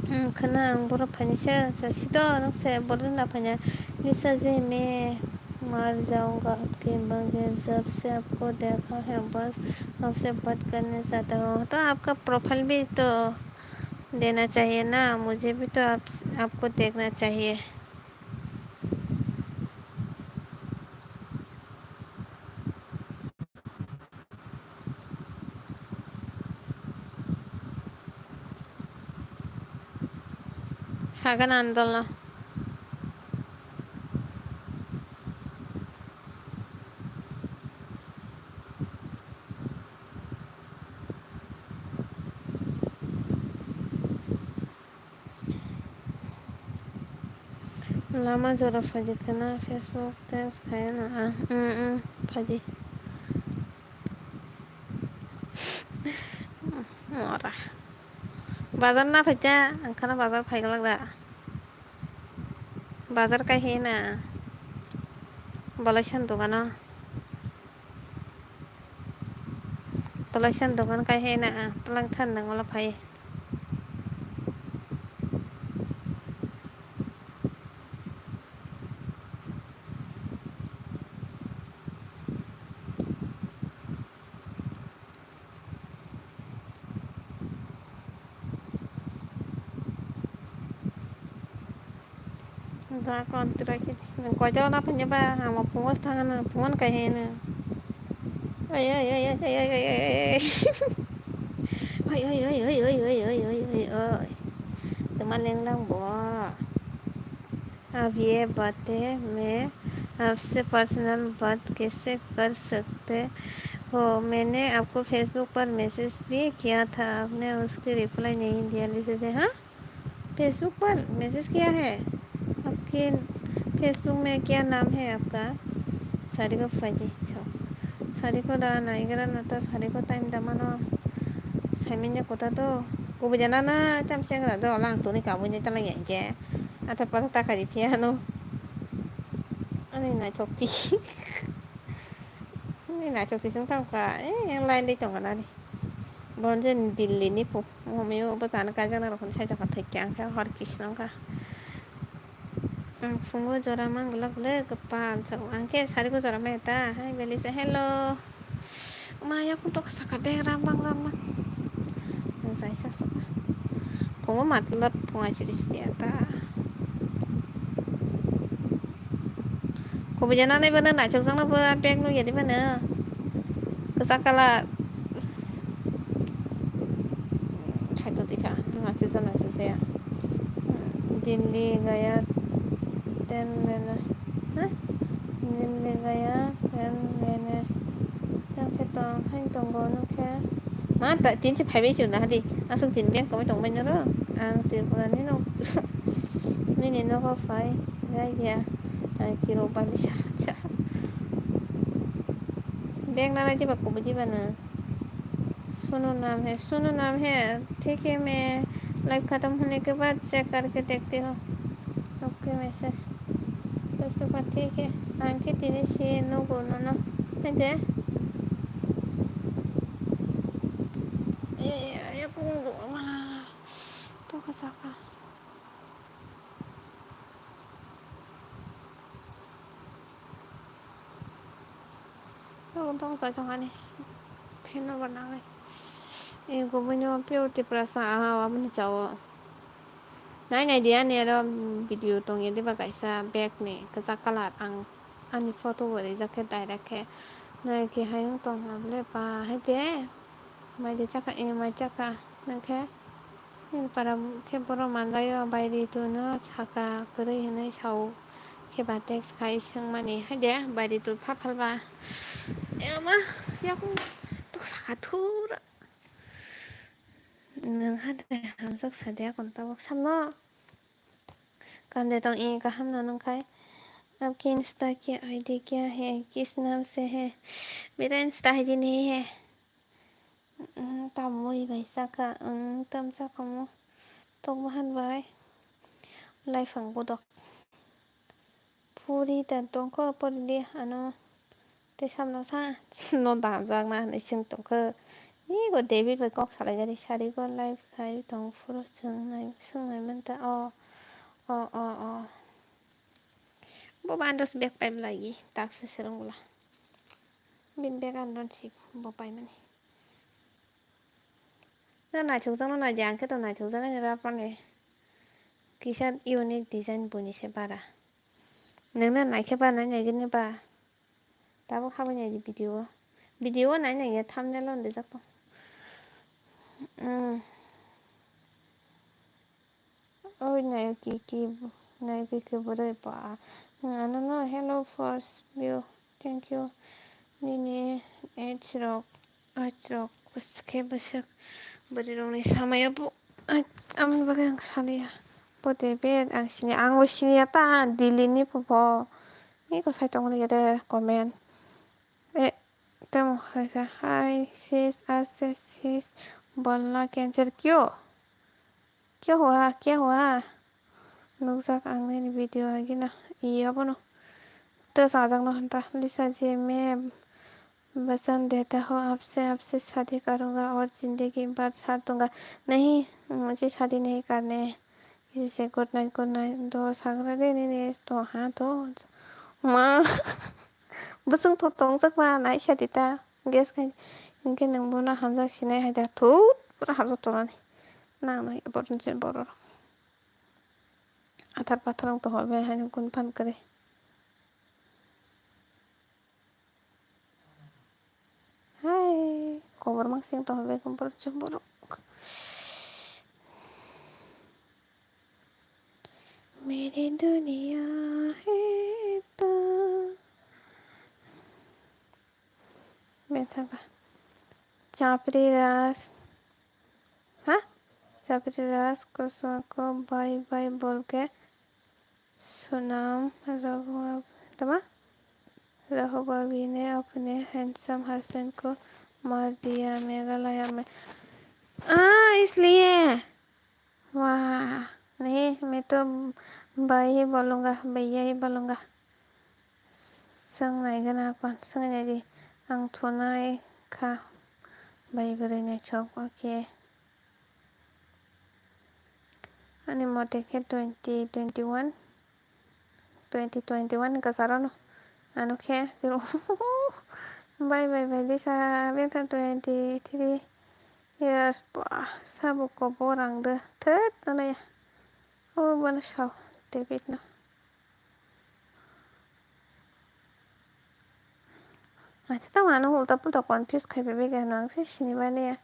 Hmm, khwna ang borok phainai se, se sito, nwng se borok na phaina, निशा जी, मैं मर जाऊंगा आपके बगैर, जब से आपको देखा है बस आपसे बात करना चाहता हूँ। तो आपका प्रोफाइल भी तो देना चाहिए ना, मुझे भी तो आप, आपको देखना चाहिए। Sagan andolno. Lama jora phaidi khwna, Facebook test khaina, ah, mm, mm, phaidi. Mora. Bazar na phaikha, ang khana bazar phaiglak da. Bazar kai hena. Balai san dogano. Balai san dogan kai hena, ah, talang than nang wala phai. Da kon tira ki. Koito na phanya ba, amo phungo thang na, phungo kai he na. Oi, oi, oi. Oi, oi, oi. Tuma leng lang bo. आप ये बातें मैं आपसे पर्सनल बात कैसे कर सकते हो? मैंने आपको फेसबुक पर मैसेज भी किया था, आपने उसकी रिप्लाई नहीं दिया। लिसे से, हाँ, फेसबुक पर मैसेज किया है? आपके फेसबुक में क्या नाम है आपका? Sari ko phaidi, so. Sari ko da naigra na ta, sari ko time da mano. Saimanya kota to. Kubui jana na, tam chengra do, lang tuni kabui ni ta lang yang ke. Ata pata ta kari phiya no. Ani naithok ti. Ani naithok ti sung tam ka. Eh, yang line dei tong na ni. Bon je Delhi ni phu. Mo mi o bo jana ka jana rokon sai ta ka thai kyang ka hor kis nang ka. Ang phungo jora mang glak le kwpal chao. Ang khe sari ko jora mai ta. Hai beli se hello. Ma, yakung to saka bag rang bang rang bang. Ang sai sa so. Phungo matlab phunga chiri chiri ata. Kubui jana nai bana naithok jang na bo bag no yadi bana. Kwchak colour. Sai to dikha. Naithok jang naithok jaya. Delhi gaya ten lene. Ha? Nil ligaya ten lene. Tang khe tong, hai tongo nung khe. Ma ta tin se phaibai chwng da hadi. Aswk tin beng tongwi tongbai noro. Ang Tripura ni nok. Nini nogo phai. Gaya. Ang kiro bali sa. Sa. Beng na nai diba kubu diba na. सुनो नाम है, सुनो नाम है, ठीक है, मैं लाइव खत्म होने के बाद चेक करके देखती हूँ। Okay, message. तो सुपर, ठीक है। आंखे तेरे से नो बोलना ना। है दे। ए, ए, ए, कौन बोलना? तो कैसा का? Abo tong sa tong ani. Pheno ba nangai. E gobonyo pure Tiprasa, aha, aboni chao. Nai nai dia ni aro video tong ya diba kaisa bag ni kwchak colour ang ani photo bo rijak khe direct khe. Nai khe hayung tong ha bole ba hai de. Mai de chakha, e mai chakha. Nang khe. Nini para khe borok manlaio, bairi twi no saka kwrwi hinwi sao khe ba text khai swngmani, haide bairi twi pha phalba. Ema yakung tok saka thura. Nwng hade hamjak sadia kon tabuk samno. Kande tong i kaham no nung khai. Apki Insta ki I D kya hai? Kis naam se hai? Mera Insta I D nahi hai. Tamwi bai saka, wng tam saka mo. Tok bahan bai. Laifang bodok. Puri ta tongkho pori di ano. Tei samno sa no damjak na hinwi swng tongkho. Ego David bai kok salai jani sari go live khai tong phuru chwng nai swng nai manta o o o o. Bo bandros bag pai lai tak se serong bula. Bin bag andon si bo pai mani. Na naithok jakno nai di, ang khe to naithok jak ani rap ani. Kisa unique design boni se bara. Nang na naikhe ba nai naigini ba. Tabuk habani aidi video o. Video o nai nai ya thumbnail o rijak to. Mm. Oi nai ki ki nai ki ki bwrwi ba. Ano no hello first view. Thank you. Nini age rok. Age rok bwskhe bwswk bwrwi rokni samaya bo. Aboni bagwi ang saliya. Bo de be ang sini, ang bo siniya ta Delhi ni bo bo. Ni ko sai tongmani gede comment. E tamo hai kha hai sis ase sis bolna cancer kyo? Kya hua? Kya hua? Nukjak ang nini video agina. Iya bono. Tei sajak no hanta. Lisa ji main basan deta ho, apse apse shadi karunga aur zindagi bhar saath dunga. Nahi, mujhe shadi nahi karne. Kisi se good night, good night. Do sagra de nini to ha to. Ma. Bwswng to tongjak ma nai sadi ta. Guess khai. Hinkhe nwng bono hamjak sinai hai da. Thut, pura hamjak tongnani. Nang no borok ni borok. Athar pathar wng tongkha be haino kun phan kwrwi. Hai, kobor mangsing tongkha be borok chwng borok. Meri duniya hai to. Bethaka. Chapri ras. Ha? Chapri ras kosoko bye bye bolke sunam rahu ab-, tama? Rahu bhabi ne apne handsome husband ko mar diya Meghalaya mein. Ah, isliye. Wah, nahi, main to bhai hi bolunga, bhaiya hi bolunga. Swng nai gana kon, swng nai di. Ang thunai kha. Bhai bwrwi naithok, okay. Ani mote khe twenty twenty-one. Twenty twenty-one ni kwcharo no. Ano khe bye bye bye disa bengkha twenty-three years. Ba, sabo kobor ang de. Thut, ano ya. O, bono sao. David no. Acha, tamo ano ulta pulta confuse khai bebek ano ang se sini mani ya.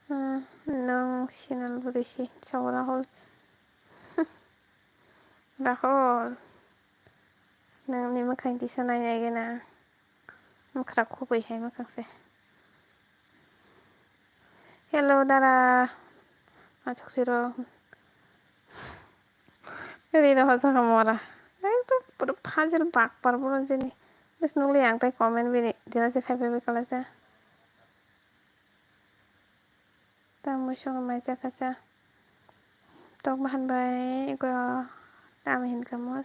Ah, nwng sinal bwrwi si, chawra hol. Rahul, nangni mwkhang kisa nai nai gana. Mwkhra khubui hai mwkhang se. Hello, dara. Achuk siro. Rina hosa kha mora. Ekdom pura phajil bakpar boro jini. Bes nukli ang tai comment bini dina se khai bai bai kala se. Tamo songo mai chakha cha. Tok bahan bai go tamo hinkha mo.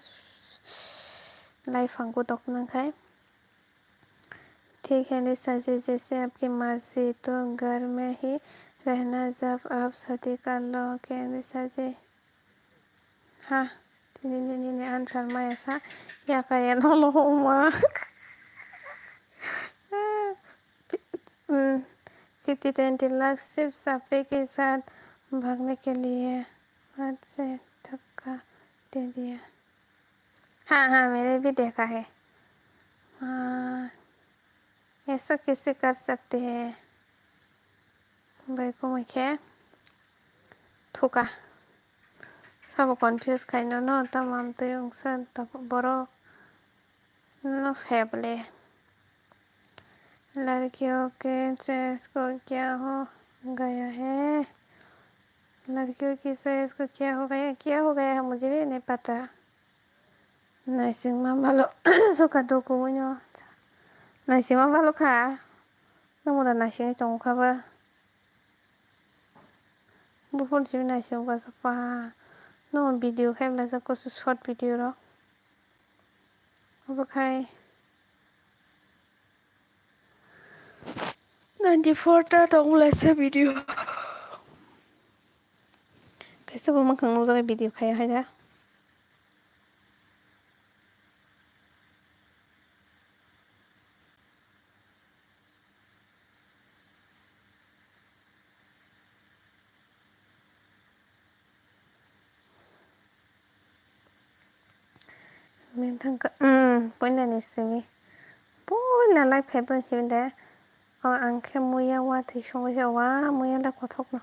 Lai phang go tok nang khai. ठीक है निशा जी, जैसे आपकी मर्जी, तो घर में ही रहना, जब आप शादी कर लो। ओके निशा जी। Ha, tini nini ni answer maya sa, ya kaya no lo ma. Hmm, fifty twenty lakh सिर्फ सपरे के साथ भागने के लिए, मर्द से धक्का दे दिया। हाँ, हाँ, मैंने भी देखा है। हाँ, ऐसा कैसे कर सकते हैं? भाई को मुझे थूका। Sabo confuse khai no, no, tamam twi wngsa borok no saya bole. लड़कियों के चॉइस को क्या हो गया है? लड़कियों की चॉइस को क्या हो गया? क्या हो गया है, मुझे भी नहीं पता. Naisingma balo suka duku wino. Naisingma balo kha. Namo da naisingwi tongo kha ba. Buphuru simi naising basa pa. No video khai bwlaijak kusu short video rok. Obo khai ninety four ta tong bwlaisa video. Kaisa bo mwkhang nukjagwi video khai hai da. Mithang ka, um, puila ni simi. Puila lai phai bwrwi simi de. O ang khe muya wa thwi songwi se wa muya da kothok no.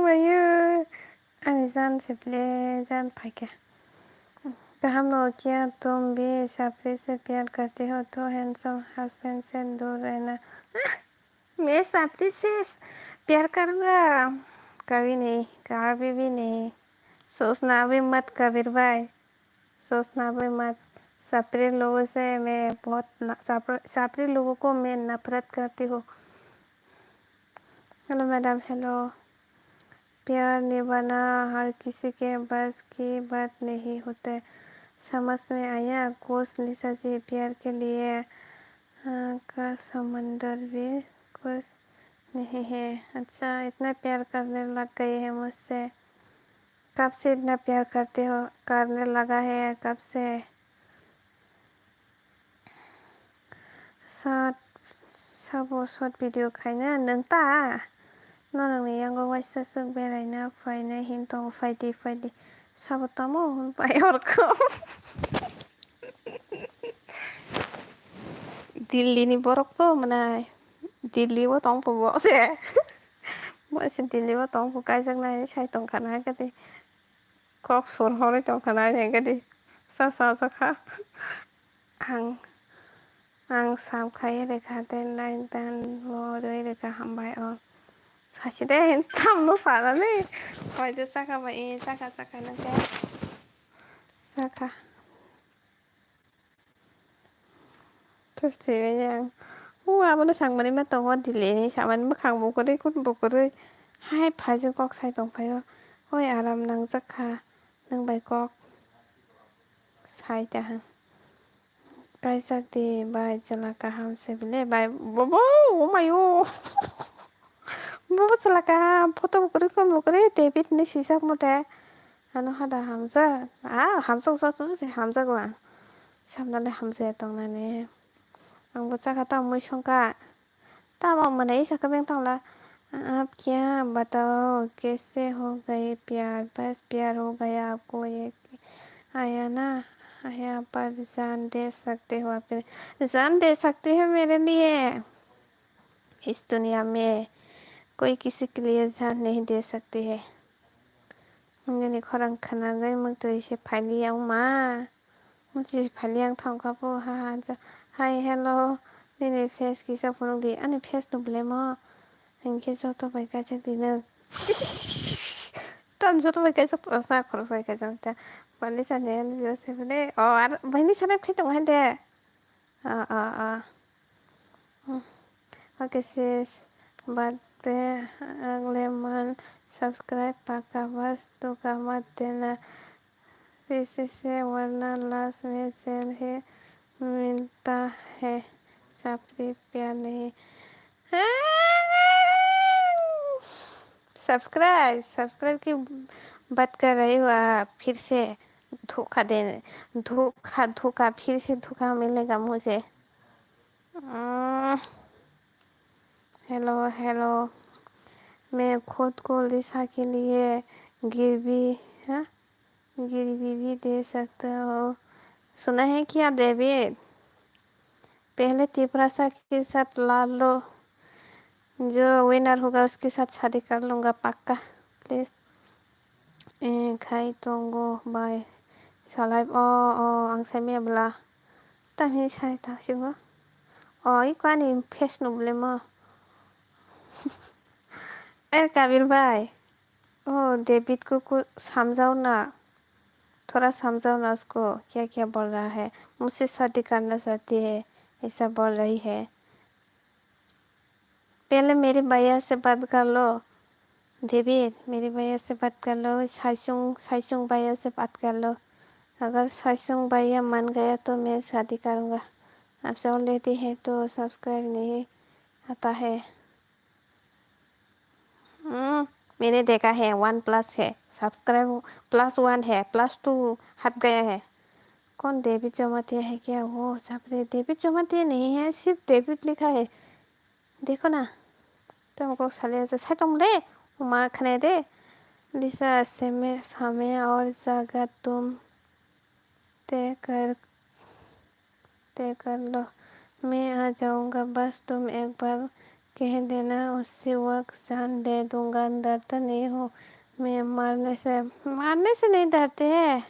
Mayu, ani jan se ple jan phaikha. Kaham no kya tum bhi sapri se pyar karte ho to handsome husband se dur rehna. मैं sapri se pyar karunga. कभी नहीं, कभी भी नहीं. सोचना भी मत कबीर भाई. सोचना भी मत, सपरे लोगों से मैं बहुत न-, सपर-, सपरे लोगों को मैं नफरत करती हूँ. Hello madam, hello. प्यार निभाना हर किसी के बस की बात नहीं होते. समझ में आया कुछ निशा जी? प्यार के लिए हाँ, का समंदर भी कुछ नहीं है. अच्छा, इतना प्यार करने लग गए हैं मुझसे. कब से इतना प्यार करते हो, करने लगा है, कब से? Short, sabo short video khaina nwng ta? Norokni yango waisa swk beraina phaina hin tongo, phaidi, phaidi. Sabo tamo hwn pai orkho. Delhi ni borok to mwnai. Delhi o tong phubo se. Bo se Delhi o tong phu kaijaknai sai tong khana gadi. Kok sur horwi tong khana gadi. Sa sa sa kha. Ang, ang sam khai rwkha tei like dan bo rwi rwkha hambai o. Sasi de tam no sana ni. Hoi de saka ba e saka saka na ke. Saka. Terus ceweknya yang, "Oh, abo no sangmani ma tongo, Delhi ni samani bwkhang bukurwi, kut bukurwi." Hai, phaijak kok sai tong phaio. "Oi, aram nangjak kha, nwng bai kok sai ta hwn. Kaijak di bai, chwla kaham se bile bai." Bobo, oh my, oh. Bobo chwla kaham, photo bukurwi, kut bukurwi, David ni sijak mote. Ano hada hamjak. Ah, hamjak joto no se hamjago ang. Samnale hamjaya tongnani. Ang bo chakha tamo mui songkha. Tamo mwnai sakha beng tongla. आप क्या बताओ, कैसे हो गए प्यार, बस प्यार हो गया आपको, ये आया ना, आया पर जान दे सकते हो आप, जान दे सकते हो मेरे लिए। इस दुनिया में कोई किसी के लिए जान नहीं दे सकती है। Nini khorang khwnagwi mwktwi se phailiya wngma. Mwktwi se phailiya wng thangkha bo, ha, ha, ha. Hi, hello. Nini face kisa phunuk di. Ani face no belai mo. Hinkhe joto bai kaijak di nwng. Tamo joto bai kaijak, sa khoroksa kaijak ta. Pali chani ani views hai phone. O, ar baini channel khai tongo hande. Ah, ah, ah. Hmm. Okay, sis. Baat pe agle month subscribe pakka, bas duka mat dena. Fir se, se, warna last mein jail hi milta hai, chapri pyar nahi. Subscribe, subscribe ki baat kar rahi ho aap? Fir se dhoka de, dhoka, dhoka, fir se dhoka milega mujhe. Hmm. Hello, hello. मैं खुद को लिसा के लिए गिरवी, हाँ? गिरवी भी दे सकता हो। सुना है क्या, डेविड? पहले तिपरासा के साथ लड़ लो, जो विनर होगा उसके साथ शादी कर लूंगा पक्का। Please. Eh, khai tongo bai. Salai, o, o, ang sai maya bwla. Tamni sai ta singo. O, iko ani face no bwle mo. Er Kabil bhai. O, David ko, ko samjhao na. Thoda samjhao na usko, kya kya bol raha hai. Mujhse shaadi karna chahti hai, aisa bol rahi hai. पहले मेरे भैया से बात कर लो। डेविड, मेरे भैया से बात कर लो। साइसुंग, साइसुंग भैया से बात कर लो। अगर साइसुंग भैया मान गया तो मैं शादी करूँगा। आपसे ऑलरेडी है तो सब्सक्राइब नहीं आता है। हम्म, मैंने देखा है, वन प्लस है, सब्सक्राइब प्लस वन है, प्लस टू हट गया है। कौन डेविड जमातिया है क्या वो? बाप रे, डेविड जमातिया नहीं है, सिर्फ डेविड लिखा है। देखो ना, तुमको साले ऐसे साइड ले, उमा खने दे। लिसा से में समय और जगह तुम तय कर, तय कर लो। मैं आ जाऊंगा, बस तुम एक बार कह देना, उसी वक्त जान दे दूंगा। डरता नहीं हूँ मैं मरने से, मरने से नहीं डरते हैं।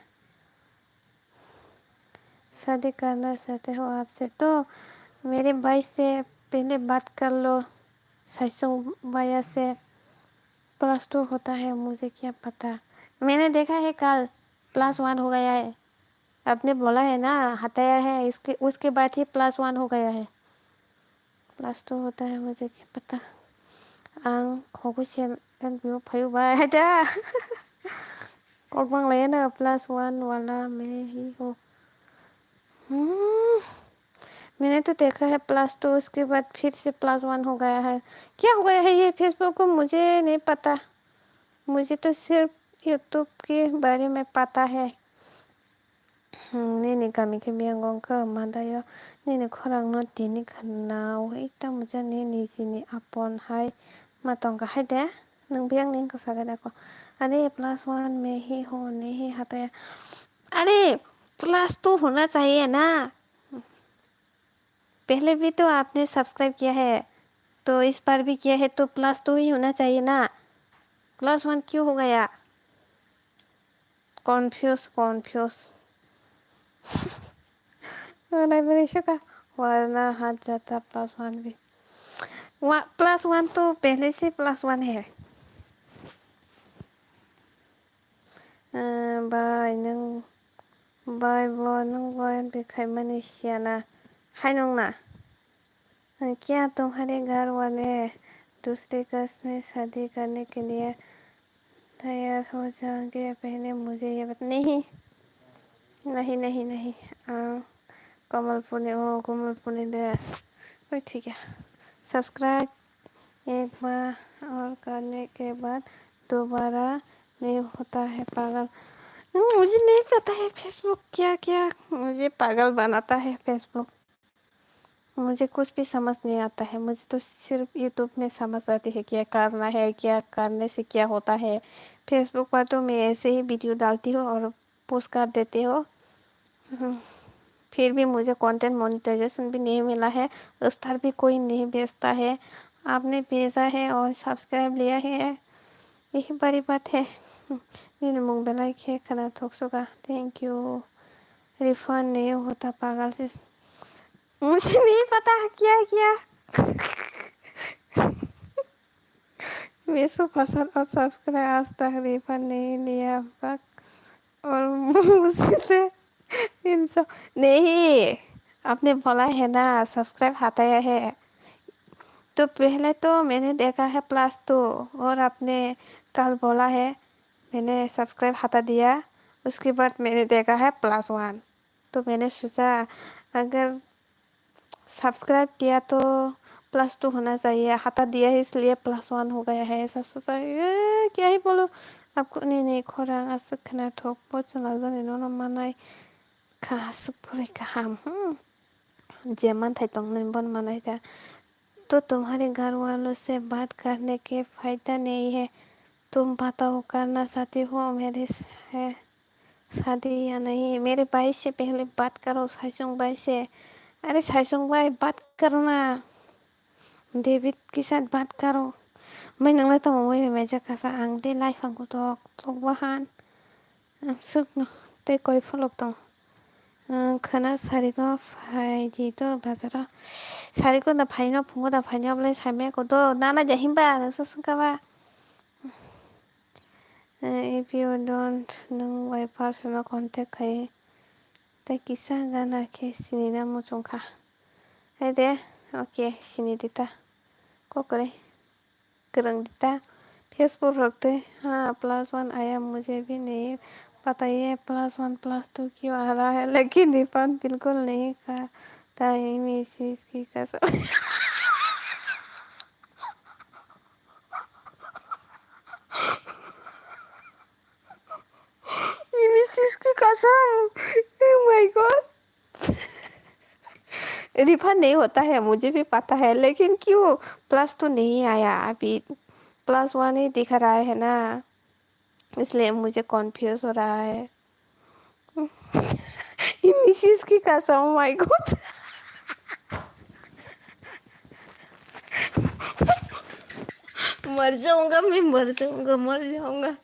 शादी करना चाहते हो आपसे तो मेरे भाई से पहले बात कर लो, साइसुंग भैया से। प्लस टू होता है, मुझे क्या पता। मैंने देखा है कल प्लस वन हो गया है। आपने बोला है ना, हटाया है, इसके, उसके बाद ही प्लस वन हो गया है। प्लस टू होता है, मुझे क्या पता। Ang khogwi sel, ang biyo phayo bai, haida. Kok bang lai na, plus one वाला मैं ही हूँ। हम्म, मैंने तो देखा है प्लस टू, उसके बाद फिर से प्लस वन हो गया है। क्या हो गया है ये फेसबुक को, मुझे नहीं पता। मुझे तो सिर्फ यूट्यूब के बारे में पता है। Hmm, nini kami khe biyang wngkha, madayo nini khorang no tini khna wi tamo jani nijini apon hai ma tongkha hai de, nwng biyang ni wngkha sagai da ko. Are plus one mein hi ho nahi hata hai, are plus two hona chahiye na, pehle bhi to aapne subscribe kiya hai, to is baar bhi kiya hai, to plus two hi hona chahiye na, plus one kyun ho gaya? Confuse, confuse. Nai bini suka. Warna hat jata plus one bhi. Wa-, plus one to pehle se plus one hai. Ah, bai nwng, bai bo nwng bai bikhaimani siyana. Hai nwng na. क्या तुम्हारे घर वाले दूसरे कस में शादी करने के लिए तैयार हो जाएंगे? पहले मुझे ये बता, नहीं, नहीं, नहीं, नहीं। आ, कमलपुर ने, ओ, कमलपुर ने दे। ओए, ठीक है। सब्सक्राइब एक बार और करने के बाद दोबारा नहीं होता है पागल। मुझे नहीं पता है फेसबुक क्या क्या मुझे पागल बनाता है फेसबुक। मुझे कुछ भी समझ नहीं आता है, मुझे तो सिर्फ यूट्यूब में समझ आती है क्या करना है, क्या करने से क्या होता है। फेसबुक पर तो मैं ऐसे ही वीडियो डालती हूँ और पोस्ट कर देती हूँ। हम्म, फिर भी मुझे कंटेंट मोनेटाइजेशन भी नहीं मिला है, स्टार भी कोई नहीं भेजता है, आपने भेजा है और सब्सक्राइब लिया है, यही बड़ी बात है। Nini mung belai khe khwna thoksuka. Thank you. Refund नहीं होता पागल से। मुझे नहीं पता क्या किया। Meso phasan और सब्सक्राइब आज तक रिफंड नहीं लिया अब तक। और मुझसे इंसान नहीं, आपने बोला है ना सब्सक्राइब हटाया है, तो पहले तो मैंने देखा है प्लस टू, और आपने कल बोला है मैंने सब्सक्राइब हटा दिया, उसके बाद मैंने देखा है प्लस वन। तो मैंने सोचा अगर सब्सक्राइब किया तो प्लस टू होना चाहिए, हटा दिया है इसलिए प्लस वन हो गया है, ऐसा सोचा। ए, क्या ही बोलो आपको। नहीं नहीं, khorang aswk khwna thok bo chwla jani nono manai kha, aswk puri kaham. Hmm. Je manthai tongnai bon manai kha. तो तुम्हारे घर वालों से बात करने के फायदा नहीं है, तुम बताओ करना चाहती हो मेरे से शादी या नहीं? मेरे भाई से पहले बात करो, साइसुंग भाई से। अरे साइसुंग भाई, बात करो ना, डेविड के साथ बात करो. Mai nang lai tamo moi mai jakha sa ang de life ang kutok tok bahan. Ang suk no te koi folok tong. Ang khana sari go phai di to bazaro. Sari go da phai no, phungo da phai no, oblai sai me ko do. Nana ja himba, nang sa sung ka ba. Eh, if you don't, nwng bai personal contact khai tei kisa gana khe sinina muchung kha. Hai de, okay, sini di ta. Kokore, kwrwng di ta. Facebook rok tei, ha, plus one aya mujhe bhi nahi pata ye, plus one, plus two kyun aa raha hai, lekin refund bilkul nahi kha. Ta ye message ki kasam. Ye message ki kasam. Oh my God. Refund नहीं होता है, मुझे भी पता है, लेकिन क्यों plus two नहीं आया अभी? प्लस वन ही दिखा रहा है ना, इसलिए मुझे कंफ्यूज हो रहा है। ये मिसिस की कसम, माय गॉड। मर जाऊंगा मैं, मर जाऊंगा, मर जाऊंगा।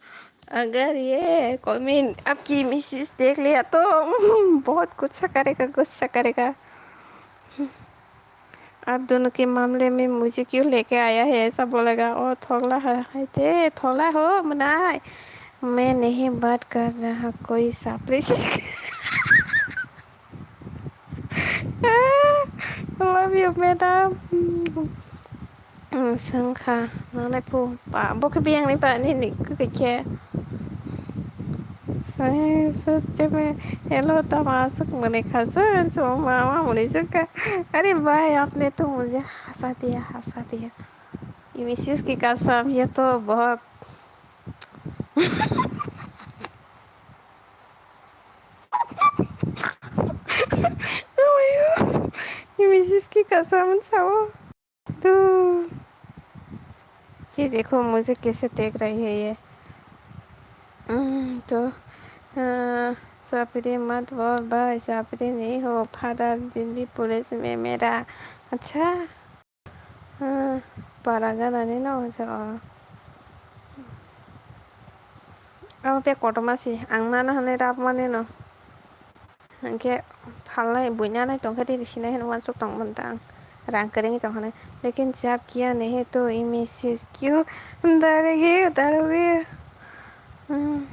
अगर ये कमेंट आपकी मिसिस देख लिया तो बहुत गुस्सा करेगा, गुस्सा करेगा। आप दोनों के मामले में मुझे क्यों लेके आया है, ऐसा बोलेगा। ओ थोगला है, है ते, थोगला हो मनाई। मैं नहीं बात कर रहा कोई सापरे से। Love you, madam. Swng kha, nanai phu, ba, bo khe biyang ni ba, nini kwkwi khe. Sai, sai, sai, hello, tamo aswk mwnwi kha, sai, chwng ma, ma mwnwi swng kha. अरे भाई, आपने तो मुझे हंसा दिया, हंसा दिया। ये मिसिस की कसम, ये तो बहुत ये मिसिस की कसम, sao? तो ये देखो, मुझे कैसे देख रही है ये। हम्म, तो, हाँ, सापरे मत बोल भाई, सापरे नहीं हो, फादर दिल्ली पुलिस में मेरा। अच्छा, हाँ, para gana ni no, so, abo bag kotorma si, ang nana hwnwi rap mani no. Hwnkhe phalnai buina nai tongkhe riri sinai hwnwi uansuk tongmani ta ang rang kwrwngwi tongkha nai. Lekin jab kiya nahi to imi si kyu darogi darogi. Hmm.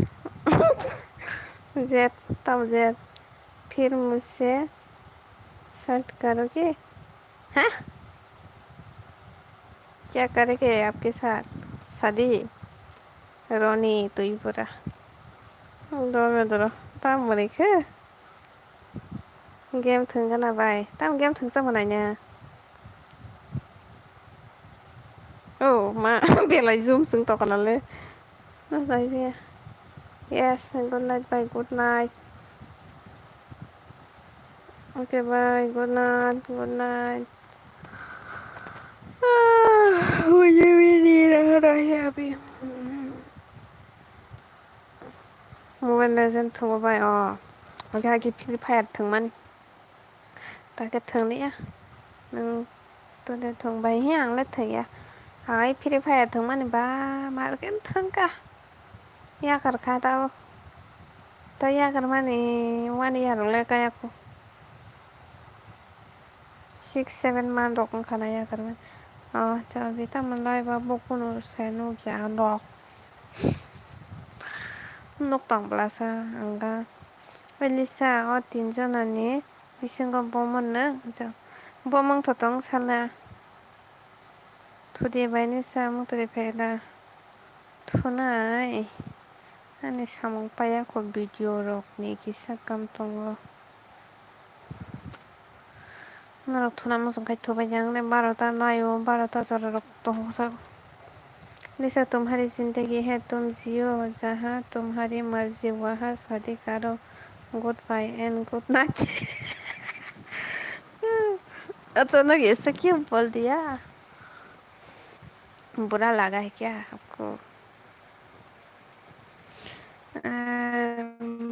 Jet tam jet. Phir mujhe sat karogi. Ha? Kya karenge aapke saath? Shaadi? Roni, tui pura. Doro, doro. Tam mani khe? Game thwngkha na bai? Tam game thwngsa manaina? Oh, ma, belai zoom swng tokona le. Yes, good night, bye, good night. Okay, bye, good night, good night. Ah, mujhe bhi neer aa raha hai abhi. Mobile Legend thwngwi bai o. Okay, agi Free Fire thwngmani. Takhe thwngliya. Nwng Tode thung bai hi ang le thung ya. Hai phiri phaya thung mani ba mar ken thung ka. Yakar kha tao. Ta yakar mani wani yarok le kaya ko. Six seven man rok wngkha na yakar mani. O chabi tamo lai ba bo kunu se nukya rok. Nuk tang blasa ang ga. Elisa o tin jona ni bisingo bo mwnwk. Bo mung thotong sala. Thudi bai ni sa mung twi phela. Thunai ani samung paya kho video rok ni kisa kam tongo. Norok thuna muchung khai thubai jang le barota naio, barota jora rok tongo sa. Lisa tumhari zindagi hai tum jiyo, jaha tumhari marzi waha shadi karo. Goodbye and good night. Achana aisa kya bol diya? Bura laga hai kya aapko?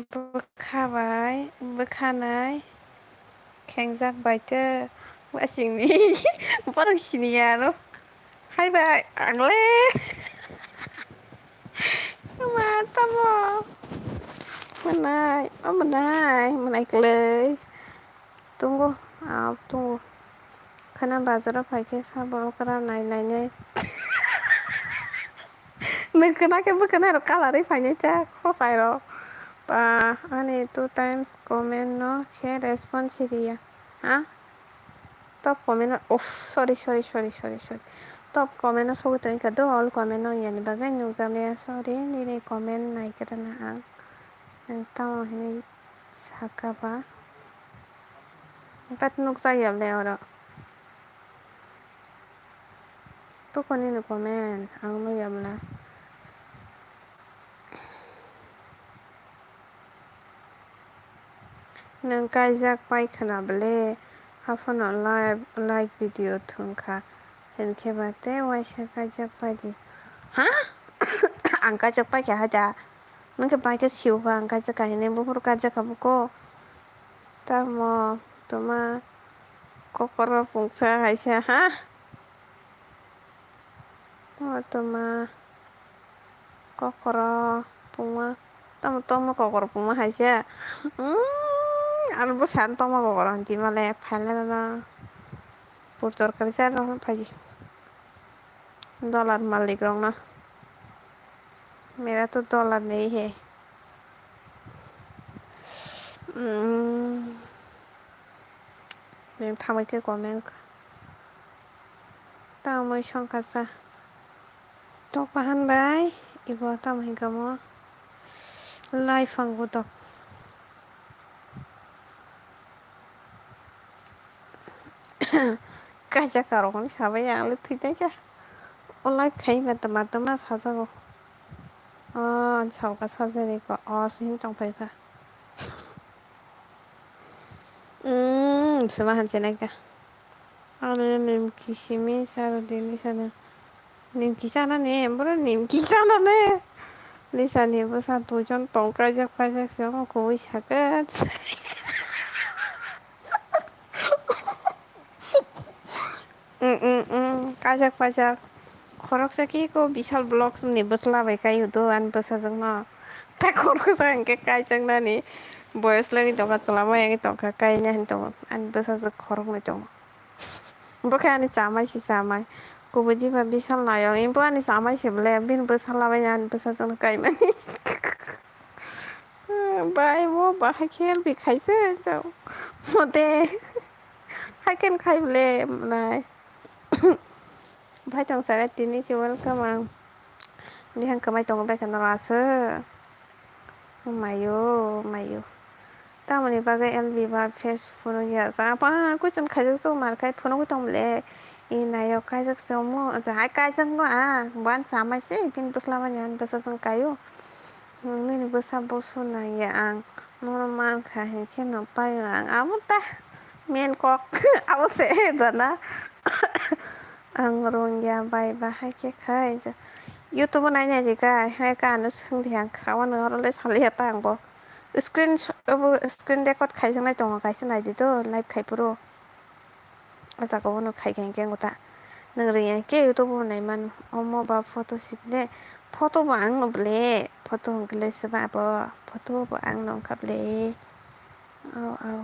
Bwkha bai, bwkhanai khengjak bai khe wasingni borok siniya ano. Hai bai, ang le. Ma tamo? Mwnai, o mwnai, mwnai kwlwi. Tongo, ah, tongo. Khana bazaro phai khe sabo okra nai nai nai. Nwng khna khe bwkhwnai rok colour wi phainai ta khosai rok. Ba, ani two times comment no khe response riya. Ha? Top comment no, uff, sorry, sorry, sorry, sorry, sorry. Top comment no sogwi tongkha do, all comment no yani bagwi nukjakliya, sorry, nini comment nai khe rwna ang. Ang tamo hinwi saka ba. But nukjak ya le oro. Tokoni ni comment ang nukya bwla. Nwng kaijak pai khwna bwle, haphano live, like video thwng kha, hinkhe ba tei waisa kaijak pai di. Ha? Ang kaijak pai kha hai da? Nwng khe bai khe sio kha, ang kaijak kha hinwi, buphuru kaijak kha buko. Tamo toma kokoro pungsa haisa, ha? Tamo toma kokoro pungma, tamo toma kokoro pungma haisa. Umm, ano bwsa toma kokoro hinti male phailai rwna. Pur torkari cha rw phai di. Dollar malik rok no. Mera to dollar nahi hai. Umm. Neng thamai khe comment. Tamoi songkha sa. Tok bahan bai. Ibo tamo hinka mo. Life ang budok. Kaisa karokni sabai ang le thwi tei kha. O live khai ba tama tama sajago. O, sauka sabjani ko, o, sini tong phai kha. Umm, sima hanse nai kha. Ani nimki simi saro dini sana. Nimki sana ne, bro, nimki sana ne. Lisani bwsa duijon tong kaijak paijak se omo kubui sakhe. Umm, umm, umm, kaijak paijak. Khoroksa khe eko Bishal Vlogs ni bwsla bai kai o do ani bwsajwk no. Ta khoroksa hinkhe kaijaknani boyos lagwi tongkha, chwla bai wngwi tongkha, kaina hinwi tongo ani bwsajwk khoroknwi tongo. Bo khe ani chamai se chamai. Kubui diba Bishal nayok. Bo ani chamai se bwle. Bini bwsa labai ani bwsajwkno kaimani. Bai bo bahai khe help khaise chao. Mote. Hai khe khai bwle nai. Bai tong saka tini se welcome ang. Bihang kwmai tongo bai khe noro aswk. Mayo, mayo. Tamoni bagwi L B ba face phunukya. Apa question khaijak chuk mar khai phunugwi tong le. I nayo kaijak se omo. Jahai kaijak no a. Bo ani chamai se. Bini bwsla mani ani bwsa chwng kaio. Nini bwsa bosu nangya ang. Nono mankha hinkhe no paio ang. Abo ta main kok. Abo se dana. Ang rungya bai bahai khe khai. YouTube o nainai di kai. Hai ka ano swngdi ang. Sawa no oro le saliya ta ang bo. Screen sh-, obo screen record khaijaknai tongo, kaisa naidi do, live khai phuru. O jaga o no khai khe hwnkhe wngkha ta. Nwng rwya khe YouTube o naiman omo ba photo sibile. Photo bo ang no bile. Photo hwnkhe le swba abo. Photo bo ang no wngkha bile. Au, au.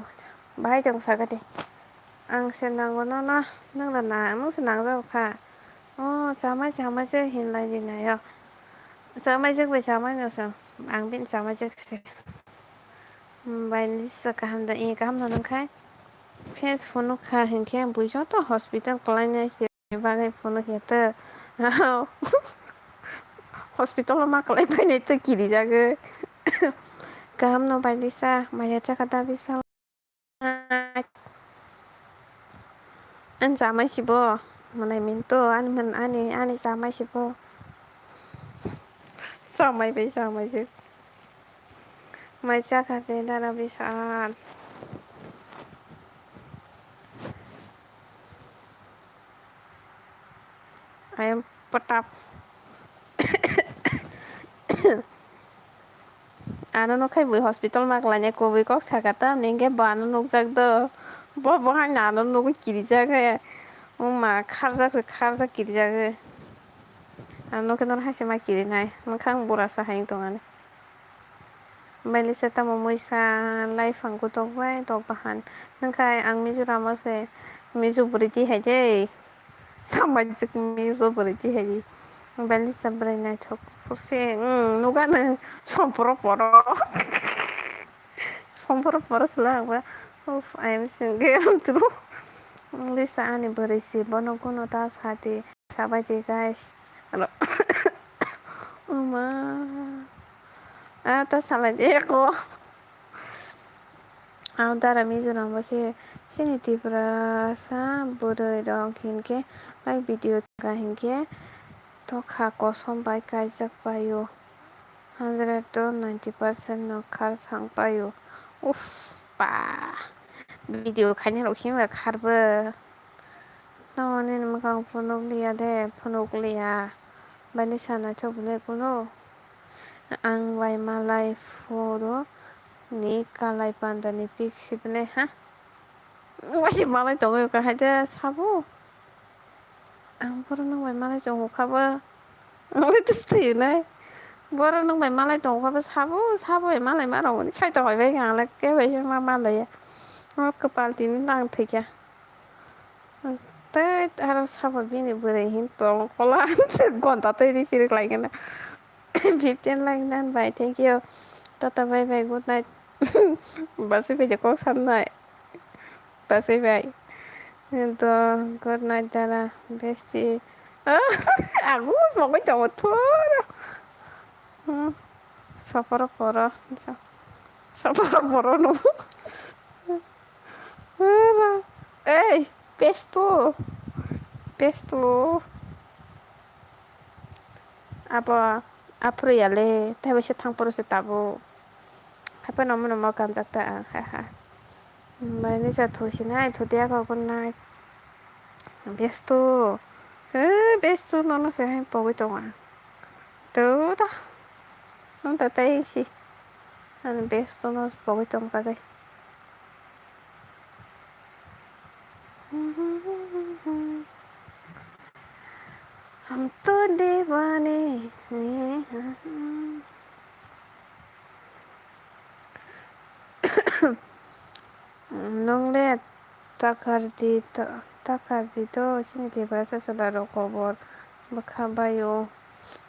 Bahai tong saka de. Ang se nango nono. Nwng da na, nwng se nangjago kha. O, chamai, chamai se hinlai di nayo. Chamai jek bai chamai no se. Ang bini chamai jek se. Bai lisa kaham da, e kaham no nang khai. Face phunuk kha hinkhe bui joto hospital kwlai nai se bagwi phunuk ya ta. Hospital o ma kwlai painai ta kiri jagwi. Kaham no bai lisa, maya chakha da bisa. Ani chamai sibo, manai minto, ani man, ani, ani chamai sibo. Chamai bai chamai jek. Mai chakha de dara bisal. I am patap. Ano no khai bui hospital ma kwlaina kubui kok saka ta, ningke bo ano nukjak do. Bo, bo hai no ano nugui kirijak he. Oma kharjak se kharjak kirijak he. Ano khe no hai se ma kirinai. Mwkhang bura sa hai tongani. Belisa tamo muisa laifang kutok bai tok bahan. Nangkha ang Mizoram o se Mizo bwrwi twi hai de. Sambai chwk Mizo bwrwi twi hai di. Belisa bwrwi naithok phurse, mm, nugano somporo poro. Somporo poro sla ba. Uf, I am single true. Lisa ani bwrwi si bono kuno ta sati. Sabai di guys. Ano. Oma. Ah, ta salai de ko. Ang dara Mizoram bo se, chini Tiprasa bwrwi rok hinkhe like video ka hinkhe tokha kosom bai kaijak paio. Hundred to ninety percent no khar thang paio. Uff, pa. Video khaina rok simi khar bo. Tamo nini mwkhang phunuk liya de, phunuk liya. Bani sana thok le kuno. Ang bai malai phuru ni kalai panda ni pic sibne ha. Wasi malai tongo kahai de sabo. Ang pura nang bai malai tongo khabo. Ang le tus thayo nai. Boro nwng bai malai tong kha, bo sabo, sabo bai malai ma rwngmani sai tong bai kha, ang le kebo ma malai ya. O kwpal tini nang thwi kha. Tei aro sabo bini bwrwi hin tong kola gonta tei ri phirik lai khe na. Fifteen like nan bai, thank you. Tata bye bye, good night. Basi bai de kok san nai. Basi bai. Ento, good night, dara, besti. Aku pokoknya cowok tuh. Hmm. Soporo poro. So-, soporo poro no. Hey, pesto. Pesto. Abo, aphuru ya le, tei bai se thang phuru se tabuk. Haphano omo no ma kanjak ta ang, ha, ha. Bai ni sa thusi nai, thuti ya kok nai. Besto. Eh, besto no no se hai pogwi tongo ang. To da. No ta tai si. Ani besto no pogwi tong jagai. हम तो दीवाने हैं। Nwng le takardi to, takardi to, chini Tiprasa chwla rok kobor bwkha bai o.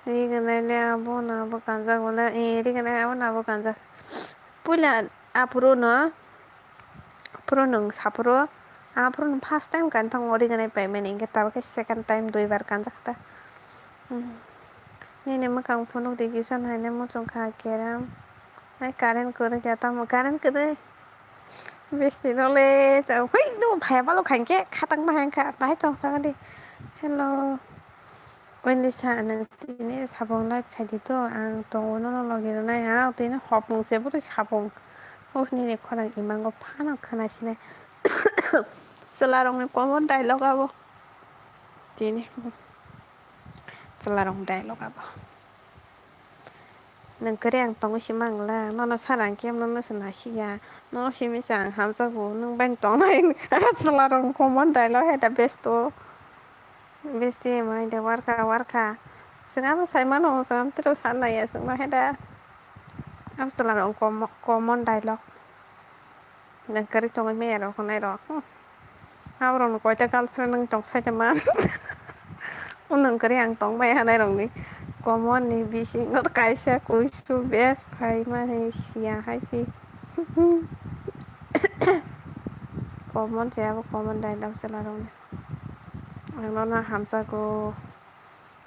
Rignai le abo na abo kanjak wala, eh, rignai abo na abo kanjak. Puila aphuru no, aphuru nwng saphuru, aphuru no first time kan thango rignai paimani, hinkhe tabukhe second time duibar kanjak ta. Hmm. Nini mwkhang phunuk di kisa naina muchung kha keram. Hai current kwrwi kha tamo current kwrwi. Besti no le ta hoi no phai balo khain khe khatang bahai kha bahai tong sa di. Hello. Wendy sa nwng tini sabong live khai di to ang tongo nono logi rwnai ang tini hopmung se bwrwi sabong. Uf nini khorang imango phano khwna sinai. Chwla rokni common dialogue abo. Tini. Chwla rok dialogue abo. Nwng kwrwi ang tongwi sima wngla, nono sara ang khe nono se nasiya. Nono simi se ang hamjakgo, nwng bai tongnai. Chwla rok common dialogue hai da besto. Besti mai de warkha warkha. Chwng abo sai mano, chwng amtwrwk san naiya chwngno hai da. Abo chwla rok common dialogue. Nwng kwrwi tongwi maya rok hwnwi rok. Hmm. Aborokni koita girlfriend wng tong saida man. Nwng kwrwi ang tong bai hanai rokni common ni bisingo kaisa kuisu best phaimani siya hai si. Common se abo common dialogue chwla rokni. Ang nono hamjago.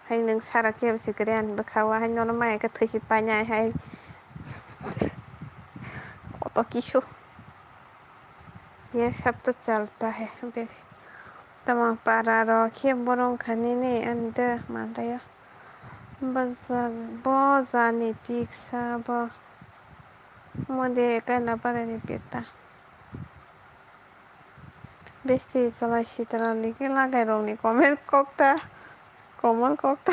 Hai nwng sara kebo se kwrwi ani bwkha o, hai nono maya khe thwi si painai hai. Koto kisu. Ye sab to chalta hai bes. Tamo para ro khe borok wngkha nini ani de manraio. Bwswk bo jani piksa bo. Mode kaina barani pita. Besti chwla sitra ligi lagai rokni comment kokta. Comment kokta.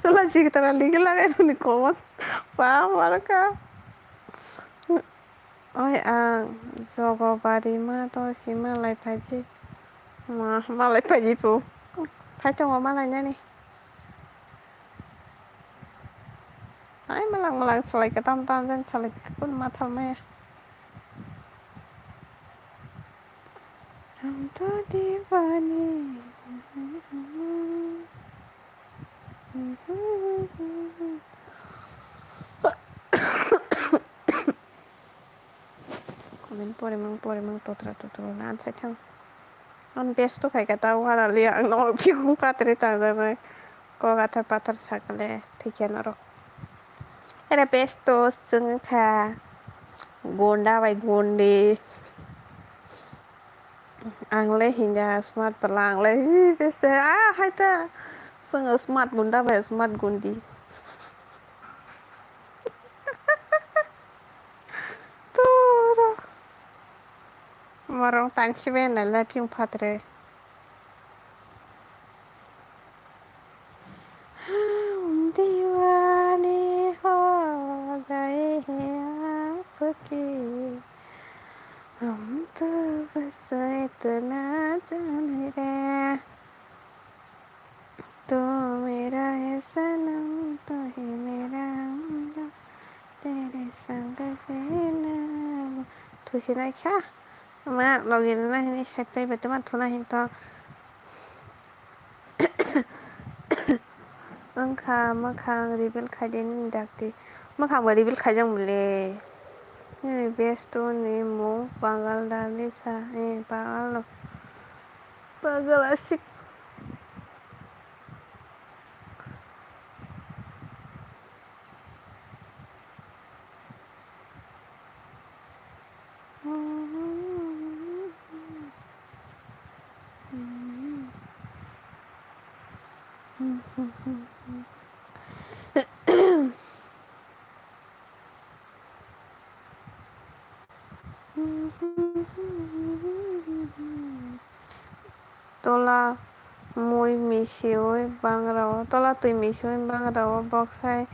Chwla sitra ligi lagai rokni comment. Pa marka. Oi ang jogo bari ma to si malai phaji. Ma malai phaji pu. Phai tongo malai nani. Ai malang malang salai kwtam tam jan salai kun ma thal maya. Hum to deewane. Comment porimung porimung totra totra na ansai thang. Ang besto khai kha ta wara liya ang norok phikung patere tangjak nai. Kok athar pathar sakale thikya norok. Ere besto chwng kha. Gonda bai gondi. Ang le hinga smart pala ang le hi beste ah hai ta. Chwng smart gunda bai smart gondi. Toro. Morong tang sibe na la phiyung phatre. हम दीवाने हो गए हैं आपके, हम तो बस इतना जान रहे। तू मेरा है सनम, तू ही मेरा हमदम, तेरे संग जीना। Thusinai kha, ma logi rwna hini side pai bai tongma thuna hin to. Wngkha mwkhang reveal khaidi nini dakti. Mwkhang bo reveal khaijak mole. Nini besto ni mung Pagal Dalisa, eh, Pagal no. Pagal asik. Tola mui misiui bangrao, tola twi misiui bangrao, boksai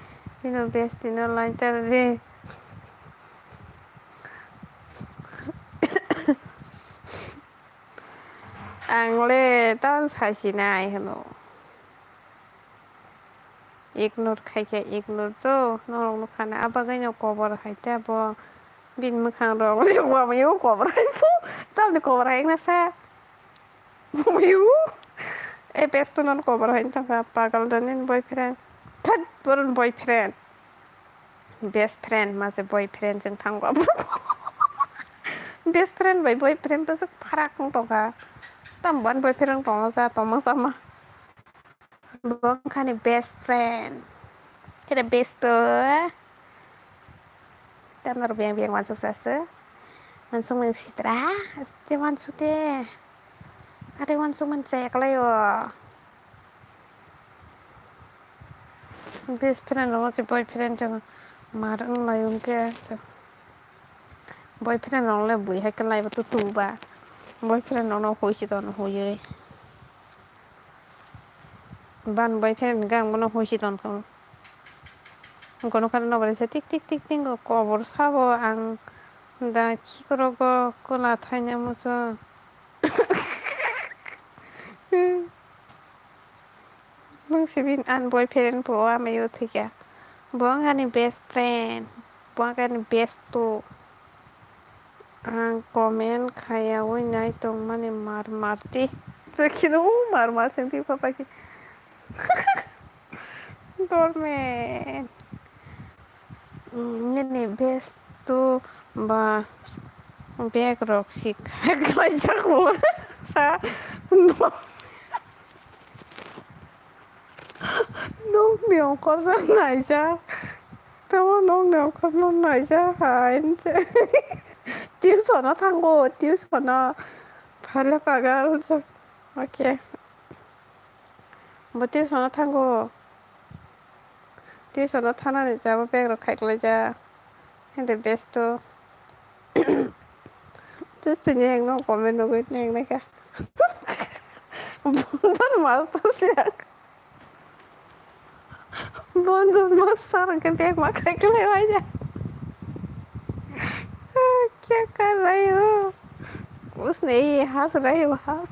bini besti no laintar di. Ang le tamo sasinai hwno. Ignore khaikhe ignore to, norok nukha na, a bagwi no kobor hai te bo bini mwkhang rok wamayo kobor hai phu, tamni kobor hai wngna sa. Wamayo, e best no kobor hai wngtongkha, pagal da nini boyfriend, thut, boroni boyfriend, best friend, mase boyfriend chwng thango. Best friend bai boyfriend bwswk pharak wngtongkha, tamo boyfriend tongma sa, tongma sama. Bo wngkha ni best friend. Khe besto. Tamo rok beng beng wansuk sa se. Wansuk mani sitra. Te wansuk te. Are wansuk mani chaya kalai o. Best friend rok se boyfriend chwng mar wng lai o hwnkhe. Boyfriend rok le bui hai khe laibo tutu ba. Boyfriend rok no hui si tono hui ui. Ban boyfriend gang bono hui si tonkha. Gono kare nobar se tik tik tik tik kobor sabo ang da khikorogo kola thaina muchung. Nung sibin an boyfriend bo amayo thikya. Bo ang ani best friend. Bo ang ani best to. Ang comment khaiyaui nai tongmani mar mar di. Kheno mar mar seng di papa ki. Dormen. Nini best to ba bag rok si khai klaijak bo sa. Nokni ongkhorjak naijak. Tamo nokni ongkhorno naijak hai. Tuition o thango, tuition o. Phala pagal. Okay. Bo tuition o thango. Tuition o thanani jabo bag rok khai klaijak. Hende besto. Tustini ang no comment nugui nang naikha. Bondon master siang. Bondon master ke bag ma khai klai waida. Kya kar rahe ho? Usne ye has rahe ho, has.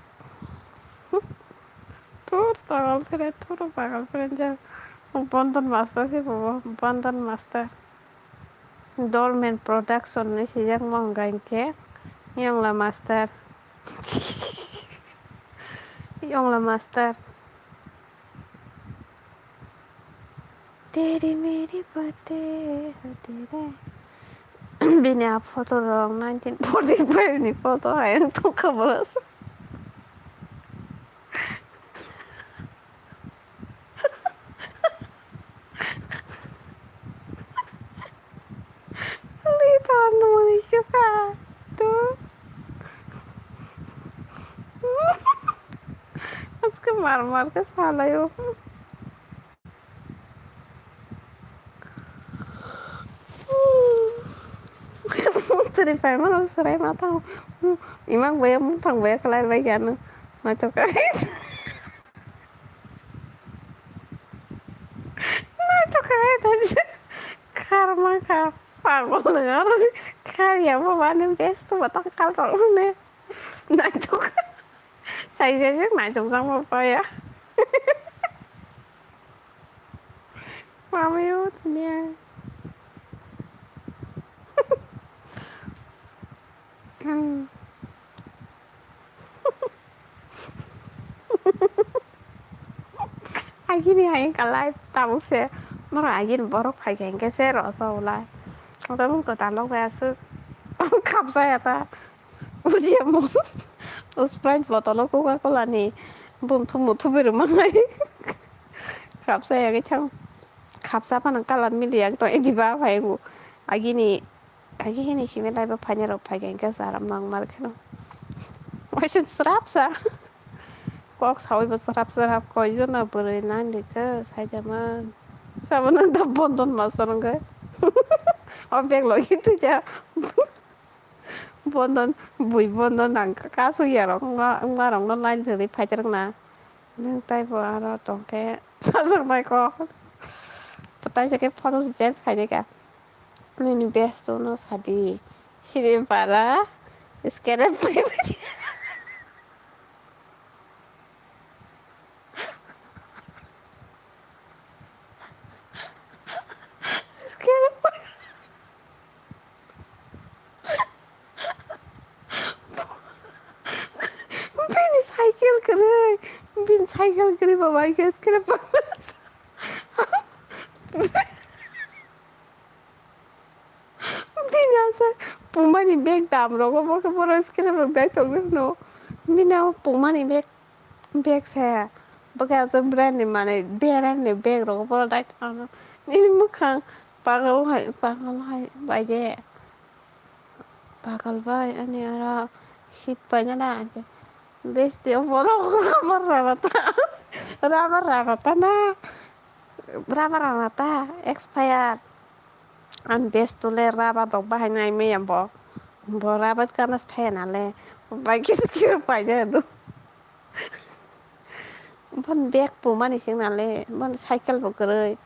Tur pagal friend, tur pagal friend ja. Bondon master si bobo, Bondon master. Dolmen Production ni sijak mo hwnka hinkhe Yongla master. Yongla master. Teri meri bate ho tere. Bini a photo rok nineteen forty five ni photo hai wng tongkha bwlasa. Lita nungni suka tu. Aske mar mar ke salayo. Teri paima serai matang. Imang baya mutang baya kelai bai ganu. Macam kai. Naithokai thanse kharma kha pagol nang aro kharya bo mani besto batang kaltok mane naithok sai sai naithok jang ma paya mami o tanya. Agini hai wngkha life tabuk se. Norok agini borok phaikha hinkhe se rw chok lai. Abo wng kwtal rok bai aswk khapjaya ta. Bujiya mo. Sprite botolo Coca-Cola ni bumthum muthubwi rwma hai. Khapjaya khe thang. Khapsa phano colour miliya wng tong diba phai wng. Agini Agi hini simi lai bo phaini rok phai khe hwnkhe charam nang mar kheno. Waisa srap sa. Kok sawi bo srap srap koi jono bwrwi nang di khe sai da man. Sabo nang da Bondon master wngkhe. O bag logi twi ja. Bondon bui Bondon nang kasu ya rok wngma rok no line thwi phai rok na. Nwng taibo aro tongkhe sajak nai kok. Taisa khe photo se change khainai kha. Nini best no sadi. Sini para. Skere pai pai. Skere pai. Bini cycle kwrwi, bini cycle kwrwi baba khe scrap. Bini asa pumani bag dam rogo bo khe boro scrap rok dai tongwi no. Bini abo pumani bag. Bag saya. Bwkha aswk brand ni manwi, brand ni bag rogo bono dai tongno. Nini mwkhang pagal hai, pagal hai bai de. Pagal bai ani oro seat paina da ase. Besti bono rubber rana ta. Rubber rana ta na. Rubber rana ta expire. An best to le rubber dok bahai nai me bo. Bo rubber kana thaya na le. Bai kisa chiro paina do. Bon bag pumani sing nale, bon cycle bo kwrwi.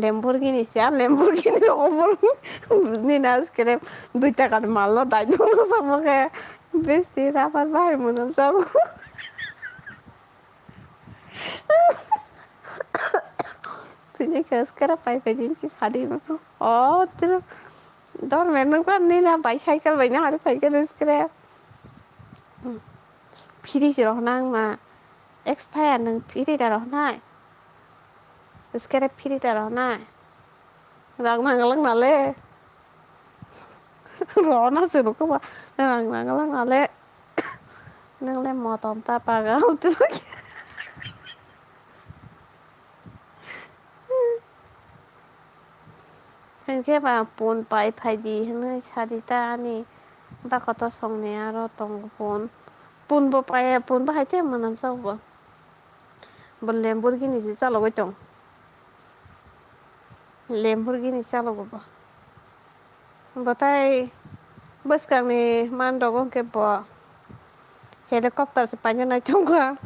Lamborghini se, a Lamborghini rok bol ni na skere dui taka ni mal no dai dong no sabo khe besti rabar bahai mwnam sabo. Tini khe skere pai pai din si sadi o tiro dorme nung pan ni na bicycle bai na hari pai khe skere. Phiri se rok nang ma expire nung phiri da rok nai. Skere phiri ta rw nai. Rang nang lang na le. Rw na se nung khe ba rang nang lang na le. Nung le motom ta pagal tu. Hinkhe ba pun pai phai di hinui sadi ta ani bakoto songni aro tongo pun. Pun bo paiya, pun bo hai te mwnam sa bo. Bo Lamborghini se chalogwi tong. Lamborghini chalogo bo. Bo tai bwskangni man rogo hwnkhe bo helicopter se paina nai tongkha.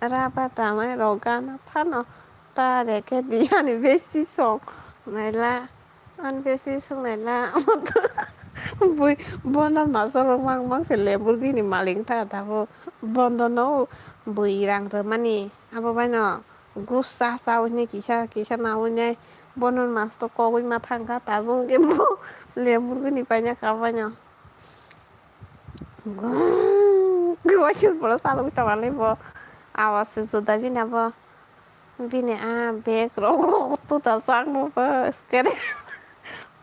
Rubber tanai rok gana phano ta rekhe di ani besi song naila. Ani besi song naila. Bui bono masa rok mang mang se Lamborghini malik ta tabuk. Bondo no bui rang rwmani abo bai no gusa sa hwnwi kisa kisa na hwnwi bono mas to kogwi ma thangkha tabuk hwnkhe bo Lamborghini paina kha bai no. Gong gong waisuk poro salogwi tongmani bo. Awas se juda bini abo. Bini a bag rok tuta sak bo ba skere.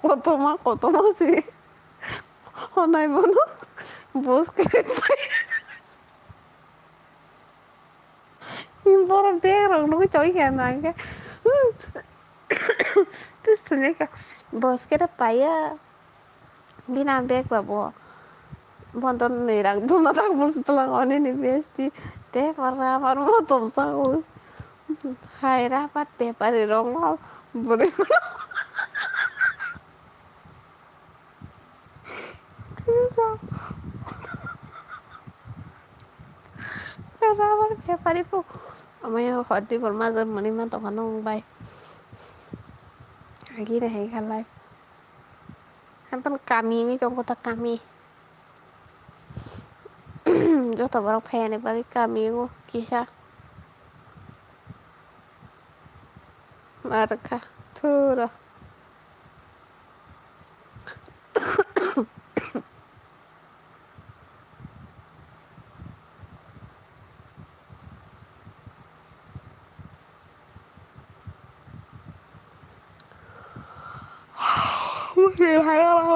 Kotorma kotorma se. Honai bono bo skere pai. Borok bag rok nugwi tongwi kha na hwnkhe. Tus thunwi kha. Bo skere paiya. Bini a bag ba bo. Bondo ni rang duma tak bul sutulang oni ni besti. Te parra parmo tomsa o. Hai rapat bepari rok no. Bwrwi. Rabar bepari po. Amayo hoti bor majar mani ma tongkha nung bai. Agi re hai khalai. Hapan kami ni tongkha ta kami. Joto borok phaiya ni bagwi kami o kisa. Markha thuro.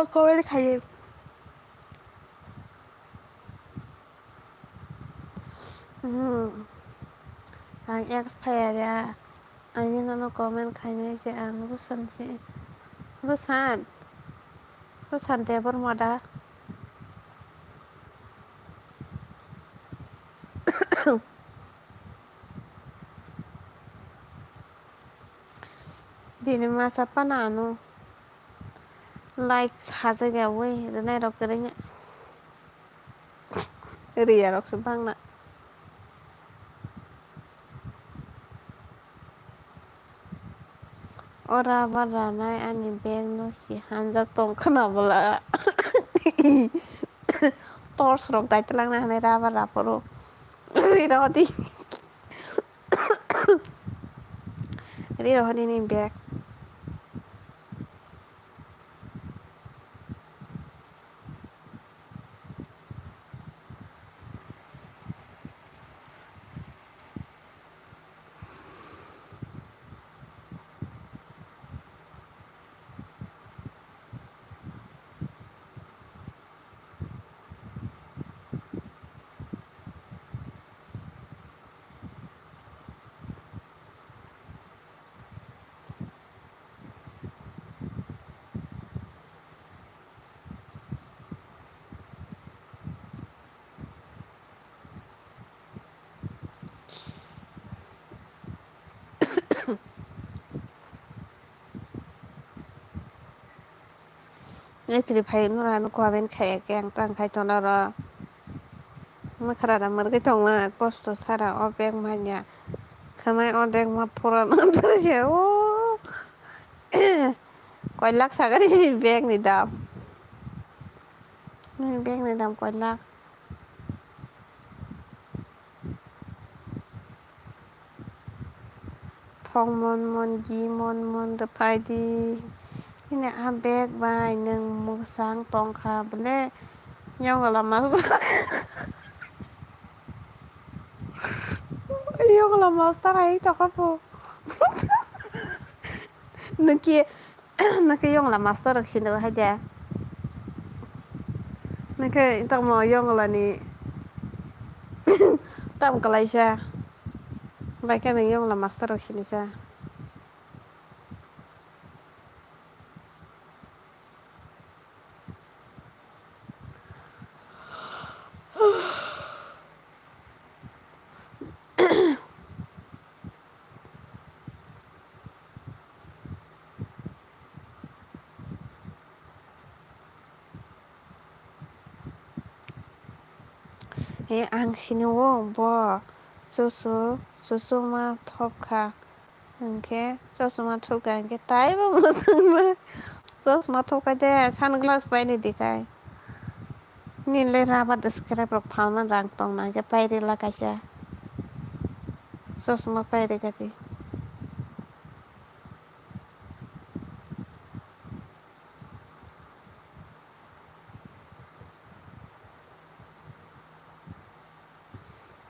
Comment khaidi. Hmm. Ang ex phaiya ya. Ani nono comment khainai se ang Rusan se. Rusan. Rusan Debbarma da. Dini masa pana ano like sajagya wi rwnai rok kwrwngya. Riya rok se bangna. Ora ba ranai ani bag no si hamjak tong khwna bwla. Torch rok dai twlang na hinwi rubber raphuru. Rodi. Ri rohorni ni bag. Nai twi phai nora no comment khaiya khe ang tang khai tono ro. Mwkhra da mwrwgwi tongma kosto sara o bag manya. Khwnai ordek ma pura no se o. Koi lakh sagari bag ni dam. Bag ni dam koi lakh. Thong mon mon, gi mon mon rwphai di. Ini a bag bai nwng mwsang tongkha bole. Yongla master. Yongla master hai tongkha po. Nwng khe, nwng khe yongla master rok sini hai de. Nwng khe tamo yongla ni tam kalaisa. Bai khe nwng yongla master rok sini sa. He, ang sini o bo chuchu, chuchuma thopkha. Hwnkhe chosma thupkha hwnkhe taibo mwswkma. Chosma thupkha de sunglass painwi dikhai. Nini le rubber scrap rok phalna rang tongna hwnkhe pairila kaisa. Chosma pairikha se.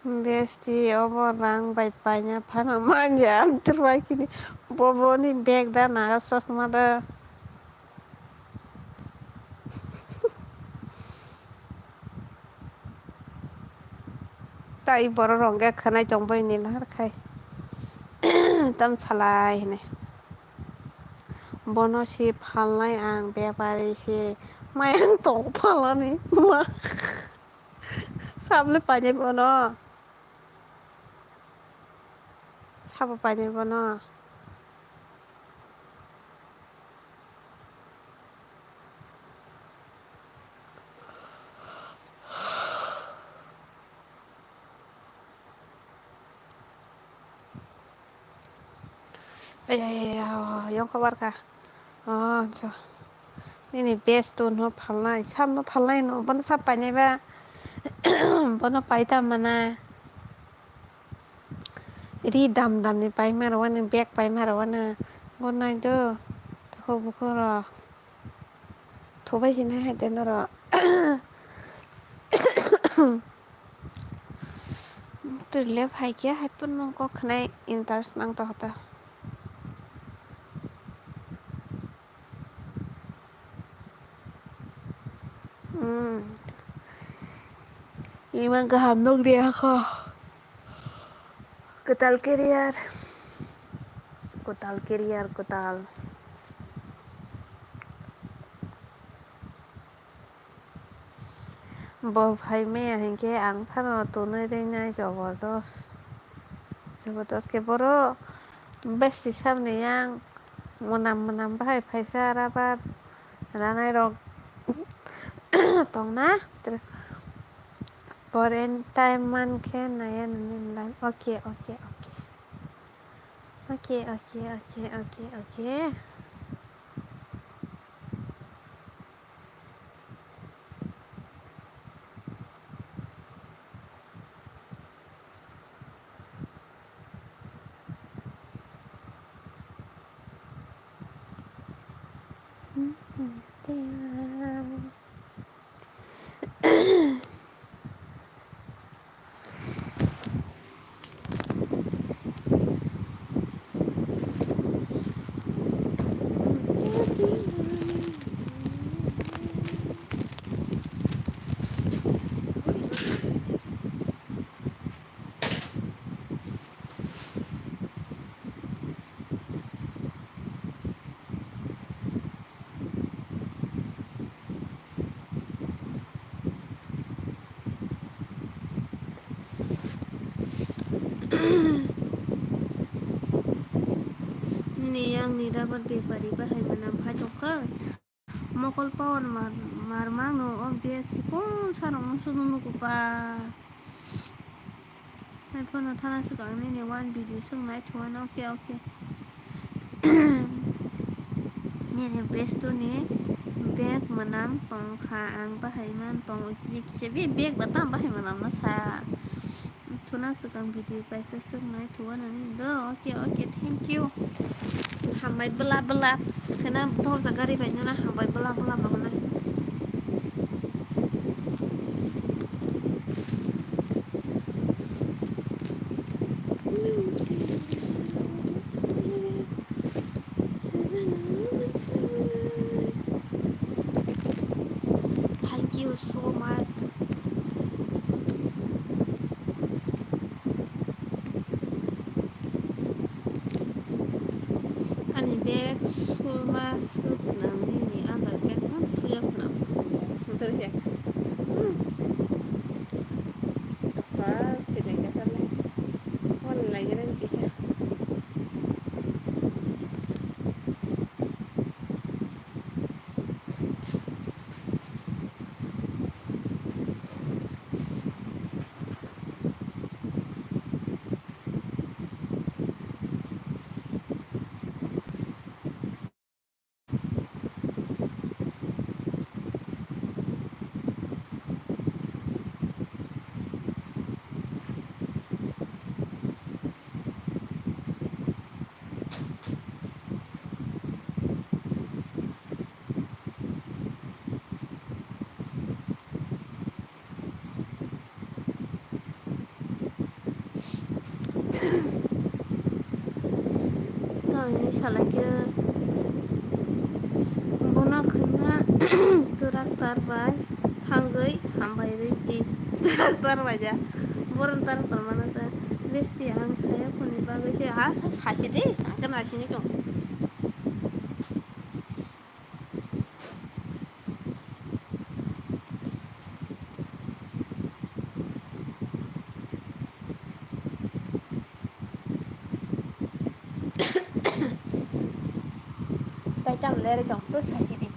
Besti obo rang bai paina phano manya, amtwrwai kini bo boni bag da naga chosma da. Tai borok rok hwnkhe khwnai tongbai ni lahar khai. Tam salai hwnwi. Bono se phalnai ang bepari se mayang tong phalani ma. Sable painai bono. Sabo painai bono. Ai, ai, ai, ai, oh, yong kobar ka. Oh, jo. Nini best to no phalnai, sam no phalnai no, bono sab painai ba. Bono paita mana. Ri dam dam ni paima rwani, bag paima rwani. Gonai do. Takhuk bukhuk rok. Thubai sinai hai de norok. Twile phaikhe hai phano kok khnai interest nang tongtha. Hmm. Ima kaham nukliya kho. Kwtal career. Kwtal career, kwtal. Bo phai maya hinkhe ang phano tonwi rwnai jobordos. Jobordos khe borok besti sabni yang mwnam mwnam bahai phaisa rabar ranai rok tongna. Pore time mankhe naya nini live. Okay, okay, okay. Okay, okay, okay, okay, okay. Nini yang ni rabar bepari bahai mwnam phai tongkha. Mokol power mar, mar mano o bag chikon sarok no sudu nugo ba. Hai phano thana swkang nini one video swng nai thwano, okay, okay. Nini bestoni bag mwnam tongkha, ang bahai man tongo kisa kisa. Be bag ba tam bahai mwnam na sa. Thuna swkang video kaisa swk nai thwano nini do, okay, okay, thank you. Hambai bwla bwla. Khena dorja gari bai nuna hambai bwla bwla ma hwnna. Thank you so much. Ani bag suma suk nang nini under pant man suya khuna. Sumter se. Hmm. Apa thedai kata le. Wan lagi nang kisa. Tamo hinwi salaikhe bono khwna tractor bai thangwi hambai rwi di. Tractor bai ja. Boron tractor mano sa. Besti ang saya phone bagwi se ha sa sasi de. Ang kan asini kong. Tai tam lerwi tong, to sasi di.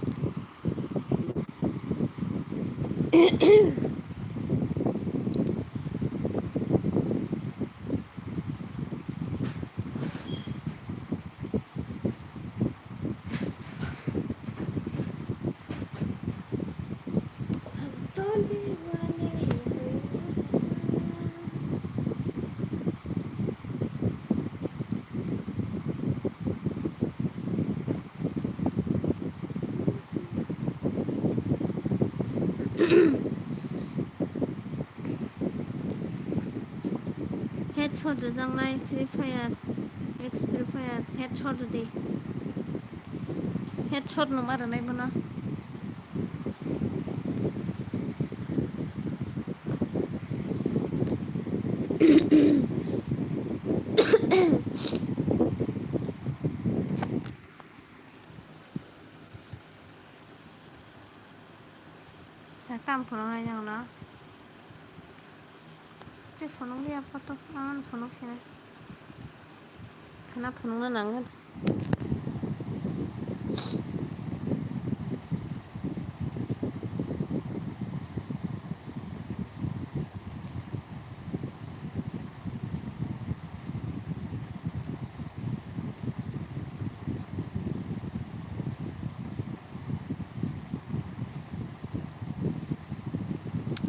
Headshot rwjaknai Free Fire, ex Free Fire, headshot rwdi. Headshot no ma rwnai bono. Tam phunuknai nang no. Tei phunuk liya photo, ang phunuk sini. Khana phunukna nangkha.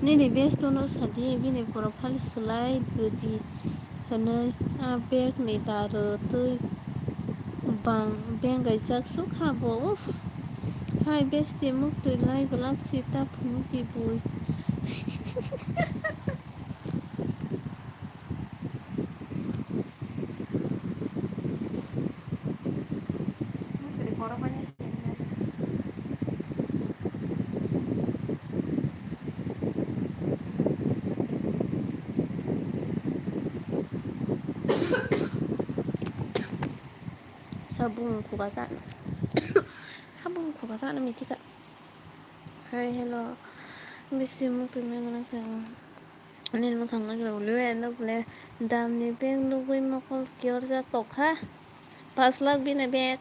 Nini bestono sadi, bini profile swlai rwdi hwnwi, a bag ni daro twi bang bengaijak sukha bo, uff. Hai besti muktwi lai gwlak si ta phunukdi bui. Sabung khuga sana. Sabung khuga sana mitika. Hai, hello. Bisi muktwi nai mana sa. Ani mwkhang nai khe ulio endo bole damni bag nugwi mokol kiyorjak tokha. Pash lakh bini bag.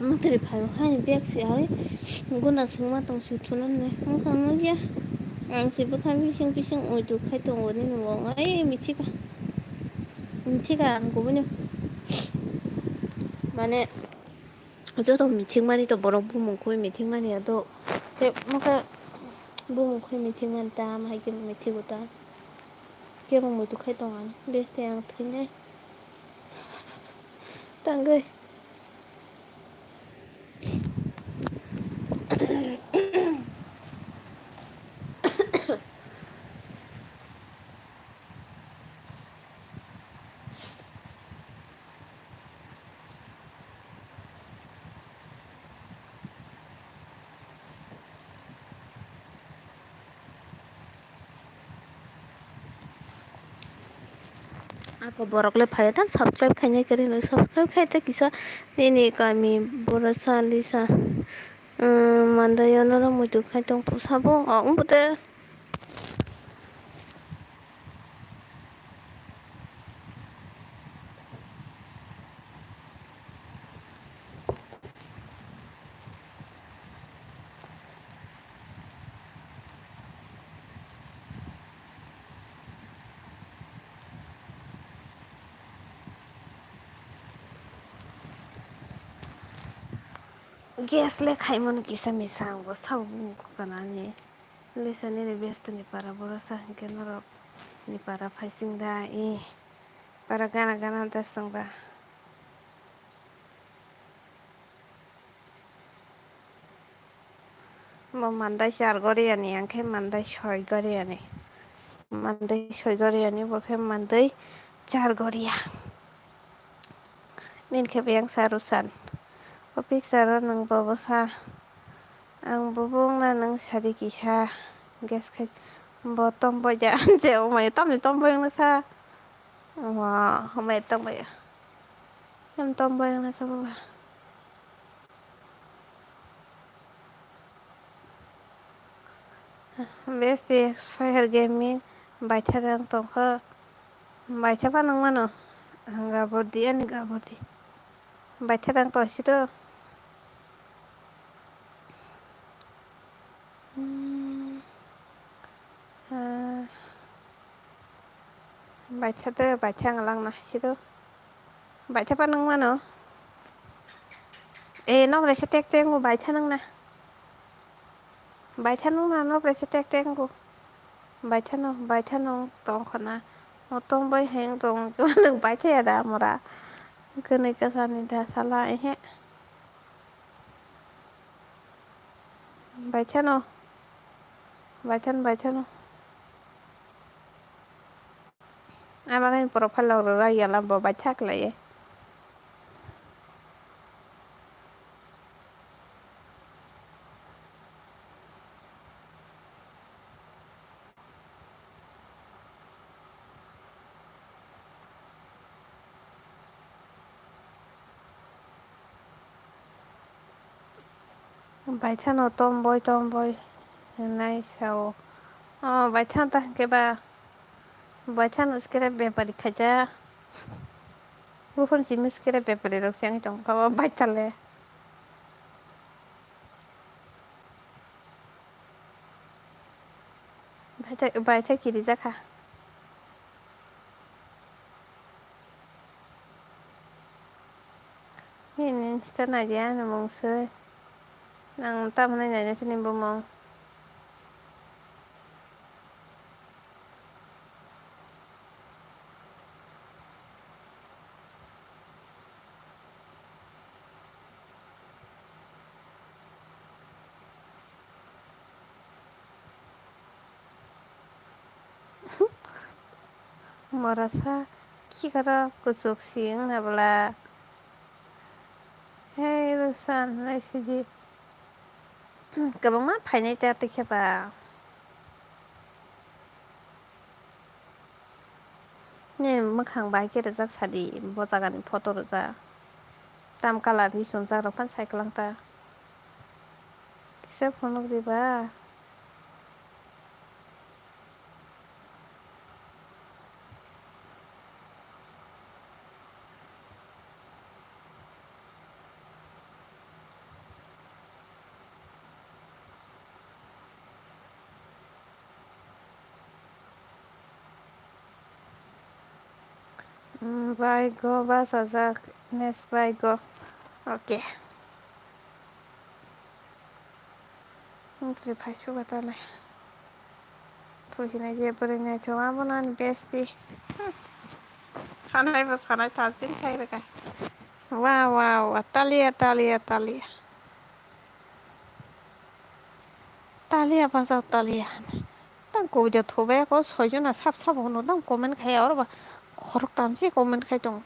Matwrwi phaio hai bag se hai guna sungma tong sui thunani wngkha nukya. Ang se bwkha bising bising uitu khai tongo nini bo wng ai mithika. Mithika ang kubuni mane joto mithik mani to borok bumung khoi mithik mani ya to te mokhe bumung khoi mithik mani ta hai khe mithigo ta. Kebo muitu khai tong ang beste ang thwinai tangwi. Ako borok le phai tam subscribe khainai kwrwi hinwi subscribe khai ta kisa nini kami borok sa lisa. Mandai ono muitu khai tong sabo o wngbo te. Gas le khaimano kisa misa ang bo sabo kanani. Lisa nini bestoni para borosa hinkhe norok ni para phaising da i para gana gana da swng ba. Bo mandai char gori ani ang khe mandai soi gori ani. Mandai soi gori ani bo khe mandai char gori ya. Nini khe biyang sa Rusan. O picture o nwng bobo sa. Ang bobo wngna nwng sadi kisa. Gas khai bo tom boya je o mai tamni tom boya wngna sa. Wa hamai tom boya. Em tom boya wngna sa boba. Besti expire gaming baitha dang tongkha. Baitha phano wngmano. Ang gabordi ani gabordi. Baitha dang tongsi to. Hmm. Ah. Baitha de baitha ang langna si to. Baitha pa nung mano. E nok resa tek tek ngu baitha nung na. Baitha nung na nok resa tek tek ngu. Baitha nung baitha nung tong khona. Mo tong bai heng tong nung baitha ya da mora. Kene kasani da sala ehe. Baitha no. Baitha no baitha no. Abagani profile log rwra yala bo baithak laiye. Baithano tomboi tomboi hinai sao. O baithano ta hinkhe ba baithano sikire bepari khaijak. Buphang simi sikire bepari rok se wngwi tongkha o baithale. Baitha, baitha kiri jakha. Nini Insta naidi ani mung swi. Nang tamni naina sini bumung. Morasa khikarok kuchuk si wngna bwla. Hei Rusan naisidi. Kwbangma phainai ta tei khe ba. Nini mwkhang bai khe rwjak sadi bo jagani photo rwjak. Tam colour ni chumjak rok phano sai kwlwng ta. Kisa phunuk di ba. Bai go bachajak, nes bai go. Okay. Wngtwi phai suga tale. Thusinai je bwrwi naithok abono ani besti. Sanai bo sanai thasdin sai rwkha. Wow, wow, wow. Talia, talia, talia. Talia bajao, talia. Tang kobita thubai ako soijona sap sap hwnwi tang comment khai oro ba khorok tamsi comment khai tongo.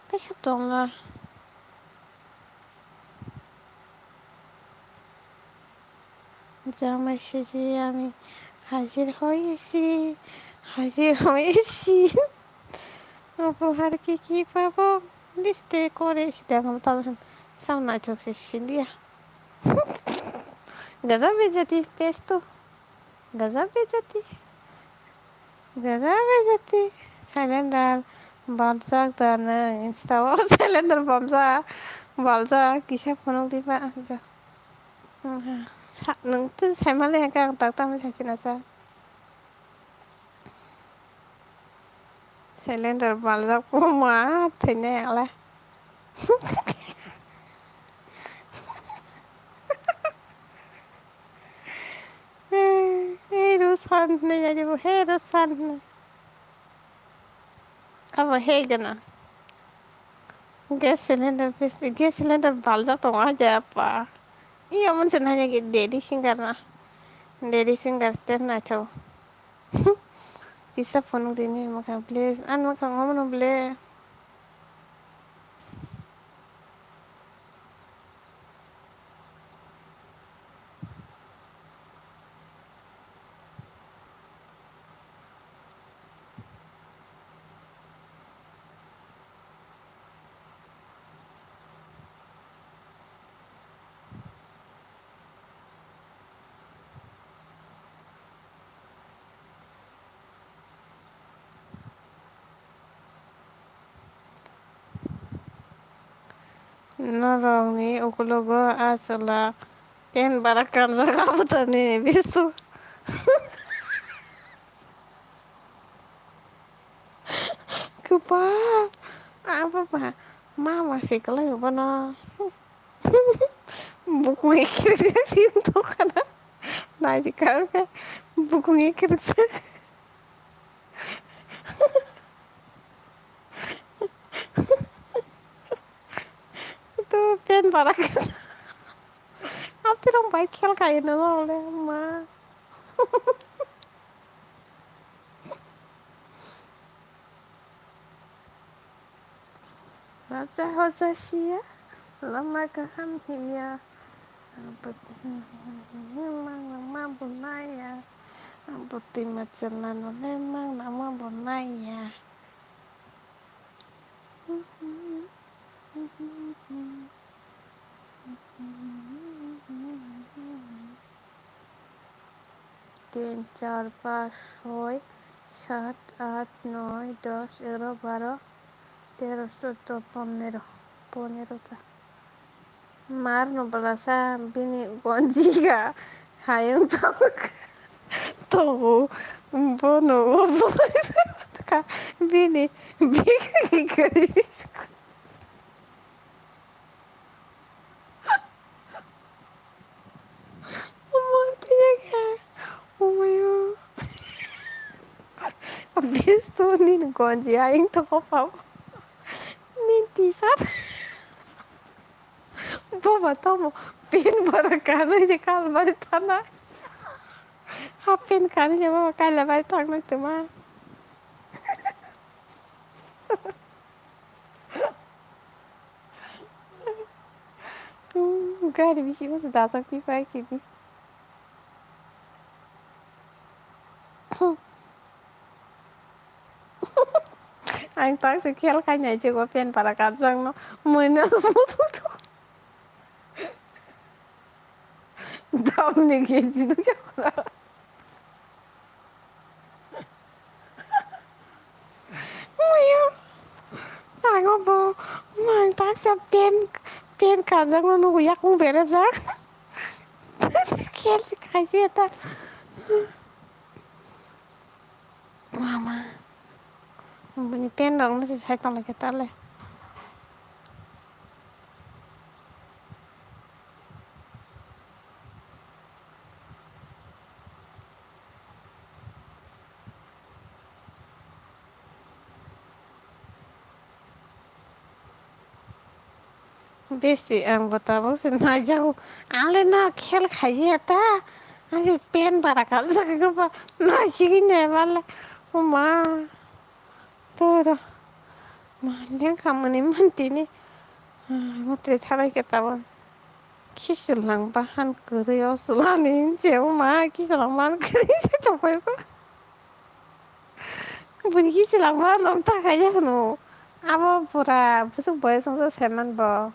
Kaisa tongla. জামাই সেজে আমি হাজির হয়েছি, হাজির হয়েছি। উপহার কি কি পাবো? লিস্টে করেছি। দেখো, তাহলে সামনে চোখে cilia. Gaza bejati, pesto. Gaza bejati. Gaza bejati. Cylinder baljak da nwng. Insta o cylinder bamjak. Baljak. Kisa phunuk diba. Sa-, nwng tei saimali hwnkhe ang tak tamni saichina sa. Cylinder baljak puma thwinai ale. Hey, Rusan hinwi jai bo, hey, Rusan hinwi. Abo hey gana. Gas cylinder, gas cylinder baljak tongo hai de apa. Iyo mun sen hai ki daddy singer na. Daddy singer step na tho. Kisa phone rini maka please. An maka ngomono ble. Norokni ukulogo a chwla pen bara kanjak abo tani bisu. Kwbang abo ba mama se kwlai bono. Bukung ekhe sing tongkha na. Naidi ka khe bukung ekhe rwkjak. To pen bara khe. Atirong bai khel khai no le ma. Raja hoja sia, lama kaham hiya. Abot-, mang lama bunaya. Abotwi machalan le mang lama bunaya. Tin, char, panch, choi, sat, aat, noi, dos, egaro, baro, tero, chuddo, ponero, ponero ta. Mar no bwlasa bini gonji ga hayung tongo. Tongo bono o bini bini bini. Omo tiyakha. Omoyo. Bisto nini gonji ayung toko pabo. Nini t-shirt. Boba tamo pin bara kanwi je kalbari thana. Half pant kanwi je boba kailabari thangnai tuma. Gari bisingo se dajak tipai kini. Ang tak se khel khai nai se go pen para kajak no mui no. Damni keji no jakla. Muyo. Ang bo mang taksa pen, pen kanjakno nugo yakung berepjak. Khel si khaisi eta. Mama. Bini pen rok no se sai tong lai khe ta le. Besti ang bo tabuk se naijago. Ang le no khel khaijaya ta. Ang se pen bara kaljak khe ba naisigwi nai bale. O ma. Toro. Ma leng kha mani man tini. Ah, matre thanai khe tabuk. Khichwlang bahan kwrwi o chwlani hinse o ma khichwlang bahan kwrwi se tongphai bo. Bini khichwlangma nokta khaijak hwno. Abo pura bwswk boyes wngsa saiman bo.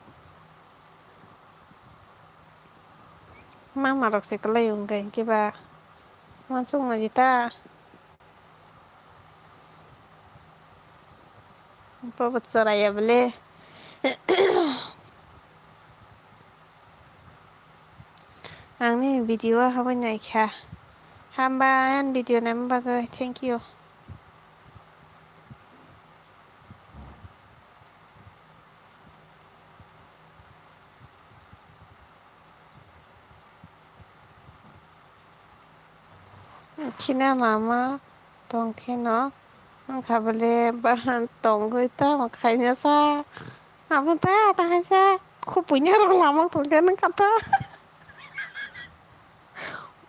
Mama rok se kwlai wngkha hinkhe ba. Uansukma jita. Bobo chwraiya bwle. Ang nini video o habwi naikha. Hambai ani video naima bagwi. Thank you. Khina lama tongkheno wngkha bwle bahan tongwi tamo khaina sa. Abo ta ta hai sa khupui narok lama tongkhe nang kata.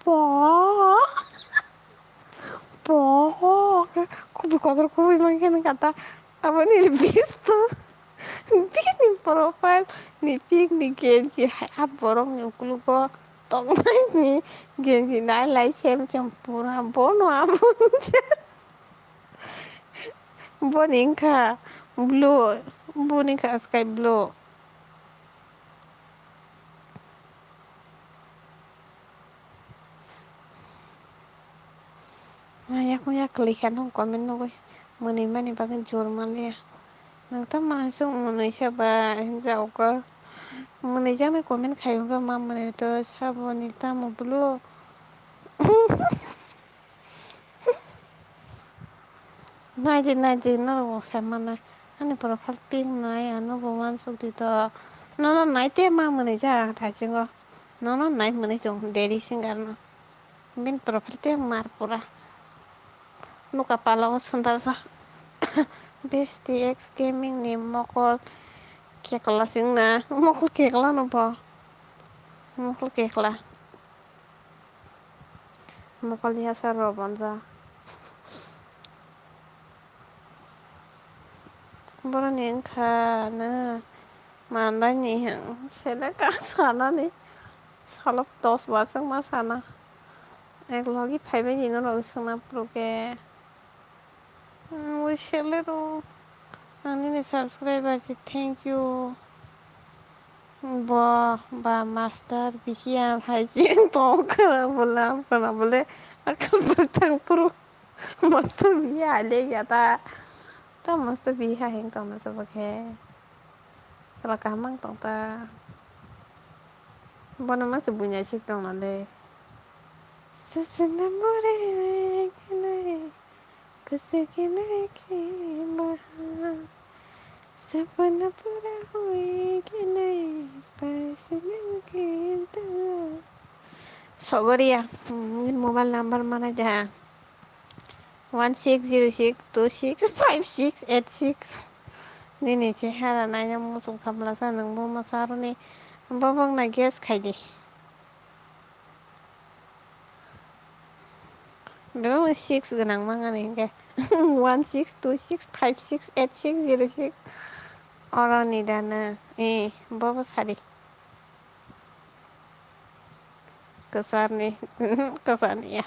Po. Po. Khupui kotor khupui mankhe nang kata. Aboni bisto. Bini profile ni pink ni genji hai a borok ni ukologo tongnai ni genji nai lai sem sem pura bono abo. Boni wngkha blue, boni wngkha sky blue. Ma yakung yak kwlwi kha nw comment nugwi mwnwi mani bagwi jor manliya. Nwng tamo aswk mwnwi se ba hinjao kha. Mwnwi jaknai comment khai hwnkhe ma mwnwi to saboni tamo bwlw. Naidi naidi norok bo sai manai. Ani profile pink nai ano bo uansuk di to. Nono nai te ma mwnwi jak ang thaisingo. Nono nai mwnwi chwng deri singer no. Bini profile te mar pura. Nuka pala o sundar sa. Besti X Gaming ni mokol kekla singna. Mokol kekla no bo. Mokol kekla. Mokol yasa rw bonjak. Boroni wngkha nw mandaini hang seleka sanani salok dos bar chwngma sana ek logi phaibaini norok swngna phuru khe. Ang wi selero ang nini subscriber si thank you. Bo ba master bihiya hai si tong khana bole am khana bole akal bwrtang phuru master bihiya ale ya ta ta master bihiya heng tong na sabo khe sala kaham ang tong ta bono ma se bunya sik tong na le sasana more kene. Kwchwkhe naikhe baha, sapna pura hoikhe nai, paisa nangkhe da. Sogoriya, hmm, mobile number manai da. One six zero six two six five six eight six. Nini chehara naina muchung khamlasa nwngbo mwsaroni bobokna guess khaidi. Bebak six gwnang mangani hinkhe one six two six five six eight six zero six. Oroni da nw? Eh, bobo sadi. Kwcharni, kwcharni ya.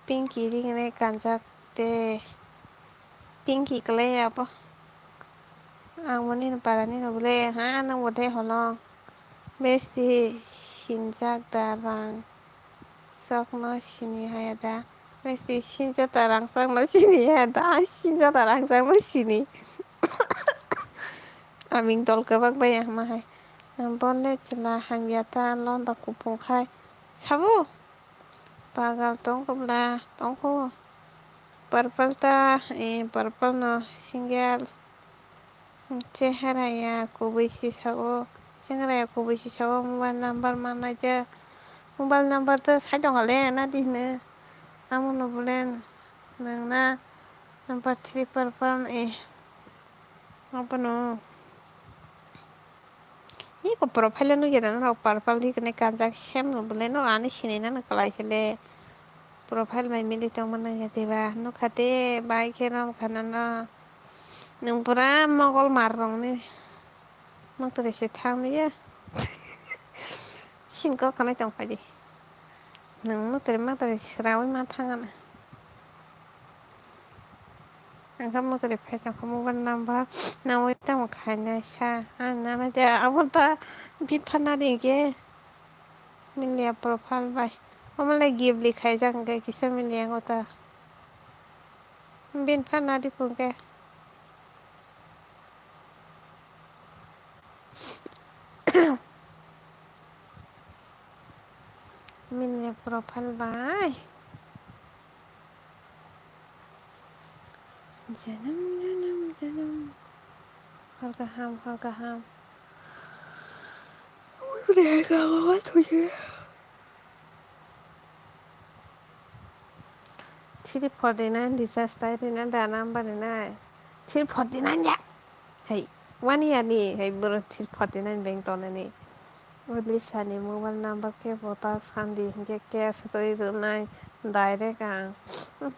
Pinky ring re kanjak te. Pinky kwlai abo. Ang bo nini para nini bole ha nang bo de holong. Besti sinjak da rang chokno sini haya da. Besti sinjak da rang chokno sini haya da. Sinjak da rang chokno sini. Aming dol kwbak bai ya ma hai. Bole chwla hamya ta londa kupung khai. Sabo? Pagal tongkho bla, tongkho. Purple ta, eh, purple no single. Chehara ya kubui si sao, chehara ya kubui si sao mobile number manai je. Mobile number to sai tong le na di hino. Amo no bole nang na number three purple, eh. Abono. Iko profile nugya na rok purple di kene kanjak sem no bole no ani sinina no kalai sele. Profile bai mili tong mano ya diba? Nukha de bai khe rom khana no. Nung pura mogol mar rong ni. Nung to rese thang ni ya. Sin ko khanai tong phai di. Nung mutre matre sraui ma thangana. Ang kha mutre phai tongkha mobile number naui tamo khainai sa. Ang nana je abo ta bipha nari hwnkhe milia profile bai. Omo le gift li khaijak hwnkhe kisa milia wngkha ta. Bini pha nari phungkhe. Mini profile bai. Janam, janam, janam. Hor kaham, hor kaham. Ui, bre, gawa, thuye. Three forty nine recharge tai rina da number rinai. Three forty nine ya. Hey, one year ni, hey, bro, three forty nine bank tona ni. Uli sani mobile number ke botak sandi, hingke cash roi rwnai, direct ang.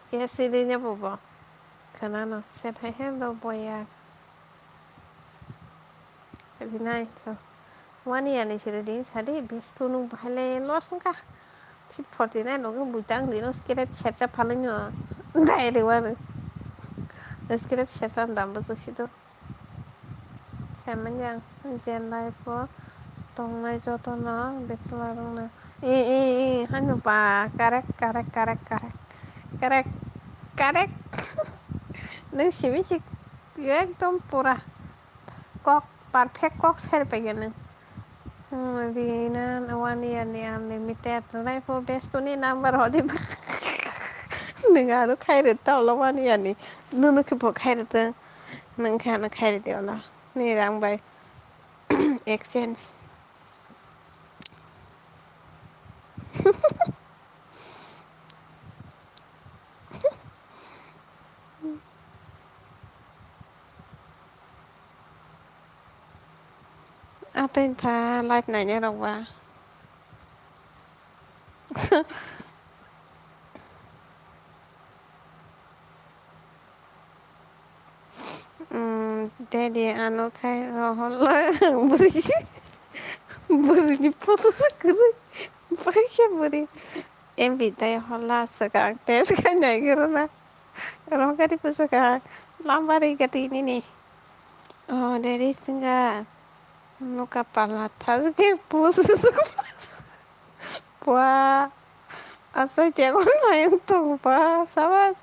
Cash rina bobo. Khwnano, se thai he do boya. Rinai, so. One year ni siri din sadi, bestu nung bahai le loss wngkha. Three forty nine nungwi bui tang dino, scrap sersa phalwino. Dai re wano. Scrap sersa dam bo joksi do. Saimanya, je life o tongnai jotono bachelor wngna. E, e, e, hano ba, correct, correct, correct, correct. Correct, correct. Nung simi chik, ekdom pura. Kok, perfect kok sai paikha nung. Hmm, Rina, one year ni unlimited. Life o besto ni number hodi ba. Nung aro khairwi ta ulo one year ni. Nunu khe bo khairwi tong. Nung khe ano khairwi di ulo. Ni rang bai. Exchange. Atwng tha live nainai rok ba. Umm, daddy ano khai rohorla bwrwi, bwrwini photo se kwrwi, paikha bwrwi. M B tai hola swkang test khai nai kwrwna. Rohorkha di phusa kha, lamba rwgati nini. Oh, daddy singa. Nuka pala thajke pus. Pua. Asai tegon hayung tong pa. Sabas.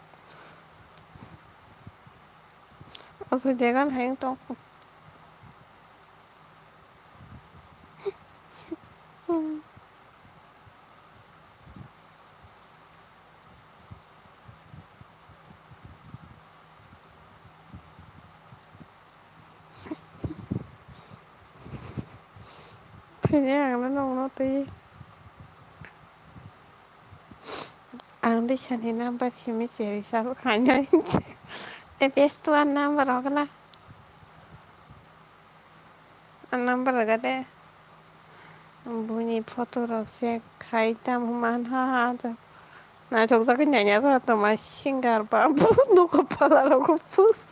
Asai tegon hayung tong. Thwinai ang no nongno twi. Ang dei sani number simi cheri sabo khainai. E best one number ogla. A number rwga de. Buini photo rok se khai tamo manha ha. Naithok jagwi naina ba tongma singer ba. Nugo pala rok pus.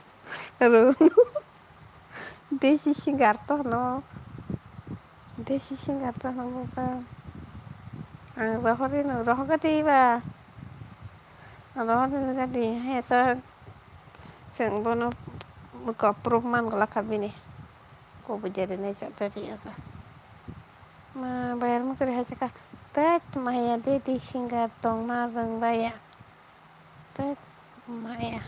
Rwnu. Desi singer to no. Desi singer to no ba. Ang rohorwi no rohorga de ba. Rohorwi ga de. Hai sa. Chwng bono kok proof man glak kha bini. Kubui deri nai chak deri asa. Ma bayar mukri hai chaka. Tet maya deri singer tongma rwng baya. Tet maya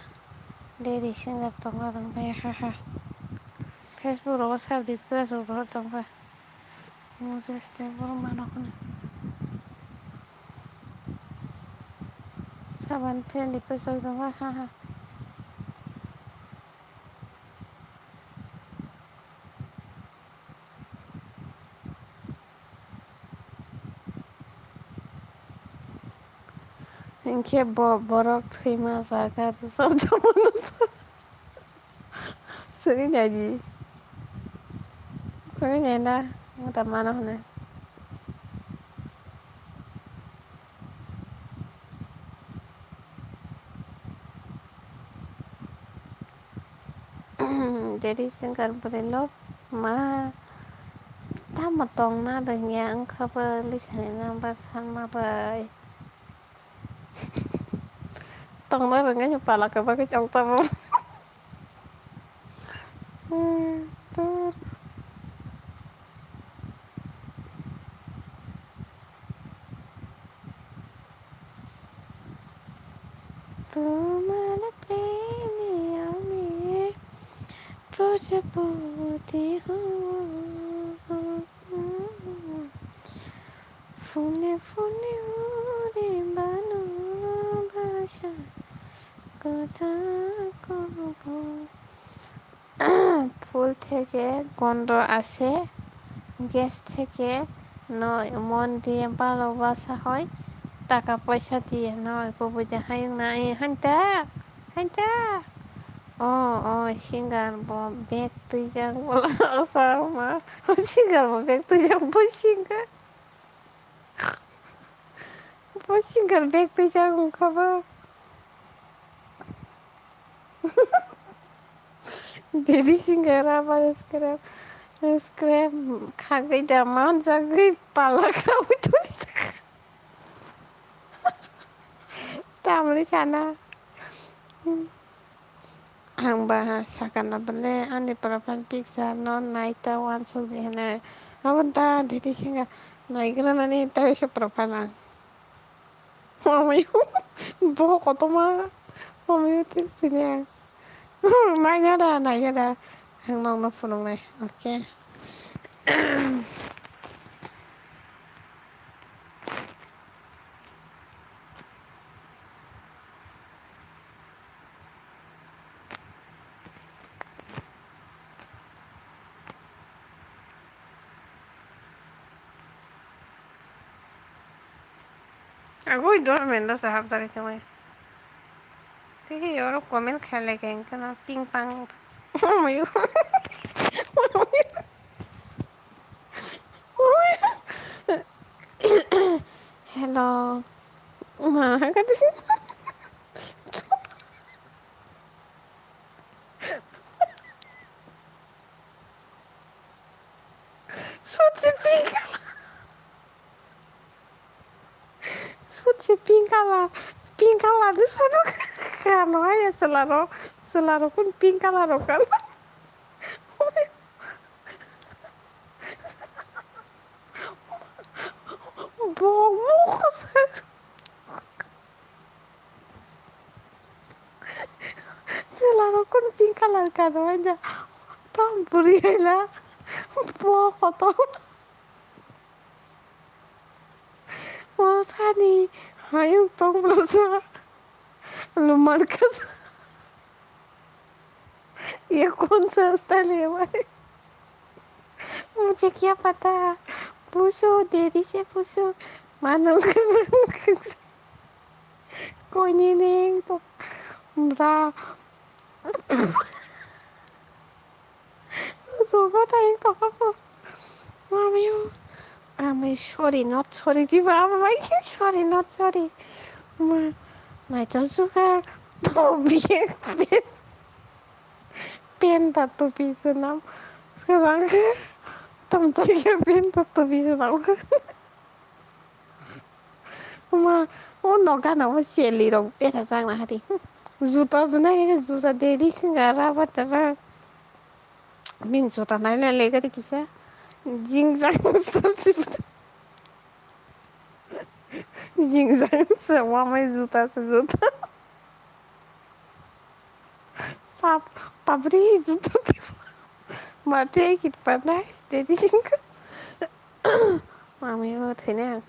deri singer tongma rwng baya ha ha. Facebook rogo sab di kura sab rohor tongkha. Moses tei borok mano hwnwi. Saban friend request oi tongo, ha ha. Hinkhe bo borok thwima jaga rwchaptongmano sa. Suri naidi. Suri naina, mota mano hwnwi. Jadi singer bwrwi love ma tamo tongna rwngya wngkha bo lisani number sanma bai. Tongna rwngya palaka bagwi tong tamo. Hmm, tur. তোমার প্রেমে আমি প্রজাপতি হব। ফুলে ফুলে উড়ে ভালোবাসার কথা কব। ফুল থেকে গন্ধ আসে, গ্যাস থেকে নয়, মন দিয়ে ভালোবাসা হয়, টাকা পয়সা দিয়ে নয়। Kubui de hayung na, eh, hanta, hanta. Oh, oh, singer bo bag twijak bola asa ma. Singer bo bag twijak bo singer. Bo singer bag twijak wngkha bo. Dedi singer abar scrap, scrap khagwi da manjagwi pala khagwi tuli. Tamni sana. Ang ba sakana bole ani profile picture no nai ta uansuk di hwnwi. Abo da dedi singa naigra nani ta bisa profile ang. Mamayu, bo kotorma. Mamayu tei sini ang. Naiya da, naiya da. Ang nokno phunuknai. Okay. Agoi dormendo sa hapjagwi tongwi. Tei oro comment khailai khe wngkha na ping pang. Hello. Ma, kati. Sut se pink color. Sut se pink color. Pink color de sut kano ya selaro. Selaro kun pink color kan. Bo mo kosa. Chwla rok kun pink color kano haida. Tam bwrwi haila. Bo kotor. O sani hayung tong bwlasa. Lumar kasa. Ye kon sa style hai bhai? Mujhe kya pata? Puso, deri se puso. Mano. Koi ni neng to. Bra. Rugo ta ek to ko. Mami. Ami sorry, not sorry. Di ba, sorry, not sorry. Ma. Nai to suka. To biye. Penta tupi swnam. Swkang khe tamchai khe penta tupi swnam khe. Oma, o nogo gana o cheli rok bera jak na hari. Juta jwnai khe juta deri singa raba tara. Bini juta nai nai le gari kisa. Jingjak sar si. Jingjak se wamai juta se juta. Sap, papri juta te. Mate kit panai, steady sing. Mami o thwina.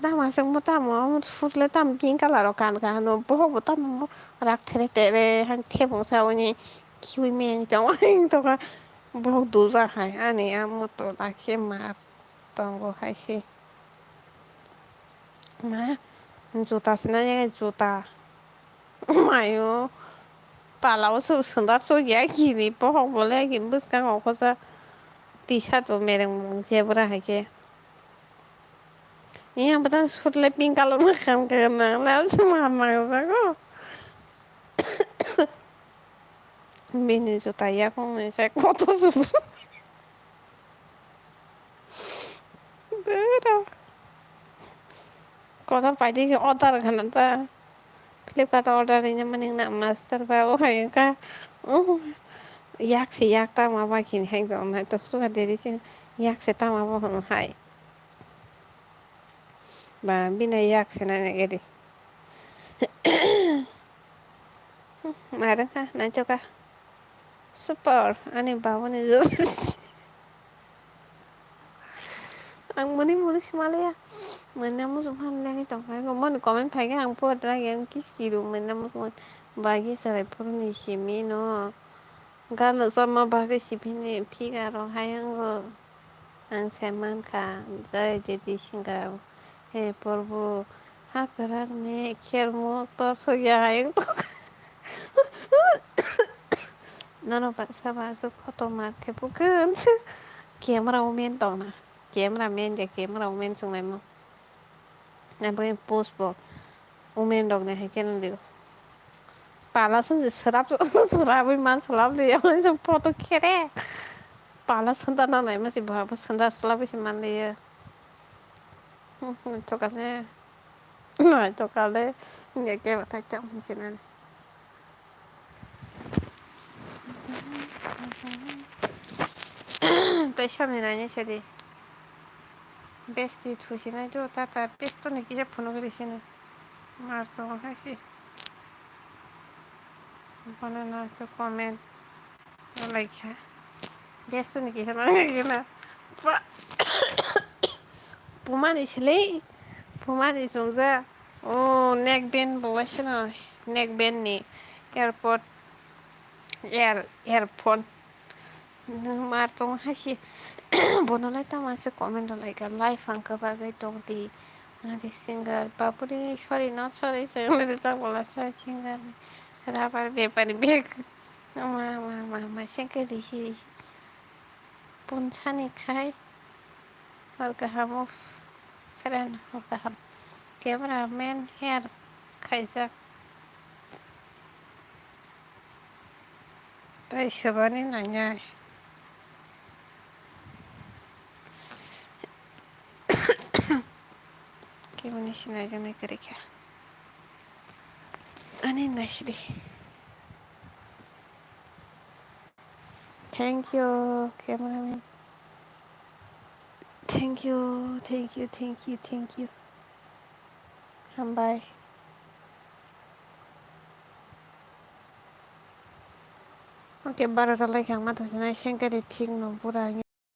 Tamo aswk mo tamo, omo sut le tamo pink colour o kan ka hano, bohok bo tamo mo rak tere tere han thebong sa oni khiui meng tong ang tong ka. Bohok dujak hai ani amo to lakhe ma tongo hai se. Ma juta sina ye juta. Mayo, pala o sw-, swndar sw ya kini, pohok bo le kini bwskango khosa, T-shirt bo mereng mereng jebra hai khe. Yang bwtang sut le pink colour ma kham kham na, le sw ma ma jago. Bini juta yakung ni se kotor sw. Dera. Kotor paidi ke order khana ta. Flipkart order ina maning na master ba o hai ka. Oh. Yak se yak ta ma ba kin hai ba nai to suka deri sin yak se ta ma ba hon hai. Ba bina yak se na ne gedi. Mara ka na choka. Super, ani babuni juice. Ang mani mani simaliya. Mani amo sumhan lagi tongkai. Mani comment phai ke ang pura try ang kis kiru. Mani amo sumhan bagi sarai puruni simi no. Gana sama bagi sibini figure o hayang go. Ang se mankha, jai didi singha, he Porbu, ha kwrak ni khermuk torsok ya hayung tongkha. Nono baksa baksa kotorma khe bukun se camera woman tongna, camera man ya camera woman swnglaimo. Aboni post bo women rok ni hai khe nang liyo. Pala song je srap srapwi man slap liya, man se photo khere. Pala santa na nai masi bo abo santa slapwi se man liya. Hmm, hmm, to kale. Nai to kale. Nge ke bathai ta masi nani. Tei samni naini sadi. Besti thusinai do tata besti ni kisa phunuk ri sini. Mar to hai si. Bono na su comment. Like ha. Besti ni kisa na kisa na. Pa. Pumani sile. Pumani sungja. Oh, neck band bo waisa na. Neck band ni airport. Air, airphone. Nwng mar tong hai se. Bono lai tamo se comment rw lai ka, life ang kwbagwi tong di. Ngari singer, bapre, sorry, not sorry, se wngwi rijak bola sa singer ni. Rubber bepari bag. Ma, ma, ma, ma, sengke risi, risi. Punsani khai. Hor kaham o friend, hor kaham. Camera man hair khaijak. Tai sobani nangnai. Keboni sinai jani kwrwi kha. Ani naisidi. Thank you, cameraman. Thank you, thank you, thank you, thank you. Hambai. Okay, barota lai kha, ma thosnai sengkari thik no pura.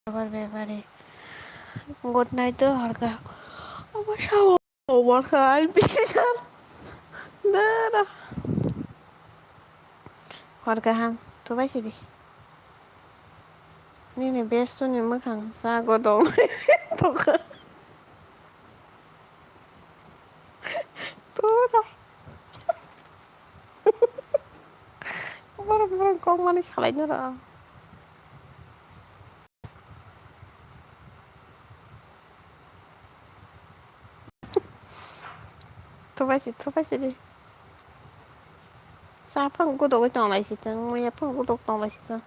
Abar bebari. Good night to horka. Obo sao. Obo sao ai bisar. Dara. Horka ham. Tubai sidi. Nini bestu ni mwkhang sa godong. Toka. Tora. Borok, borok kok mani salai noro. Thubai si, thubai si di. Sa phang gudogwi tong lai si tong, muya phang gudok tong lai si tong.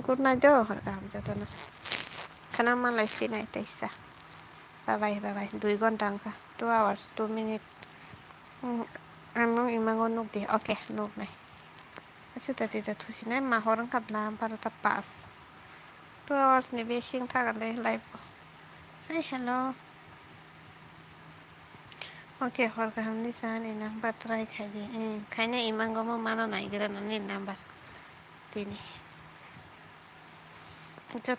Good night do, hor kaham jotono. Khana malai phinai taisa. Bye bye, bye bye. Dui ghonta wngkha. Two hours, two minute. Hmm, ang nwng imango nuk di. Okay, nuk nai. Aswk ta tita thusinai ma hor wngkha bla barota pass. Two hours ni bising thangale live o. Hi, hello. Okay, hor kaham ni sa ni number try khai di. Hmm, khaina imango mo mano nai gira no ni number. Tini. Acha,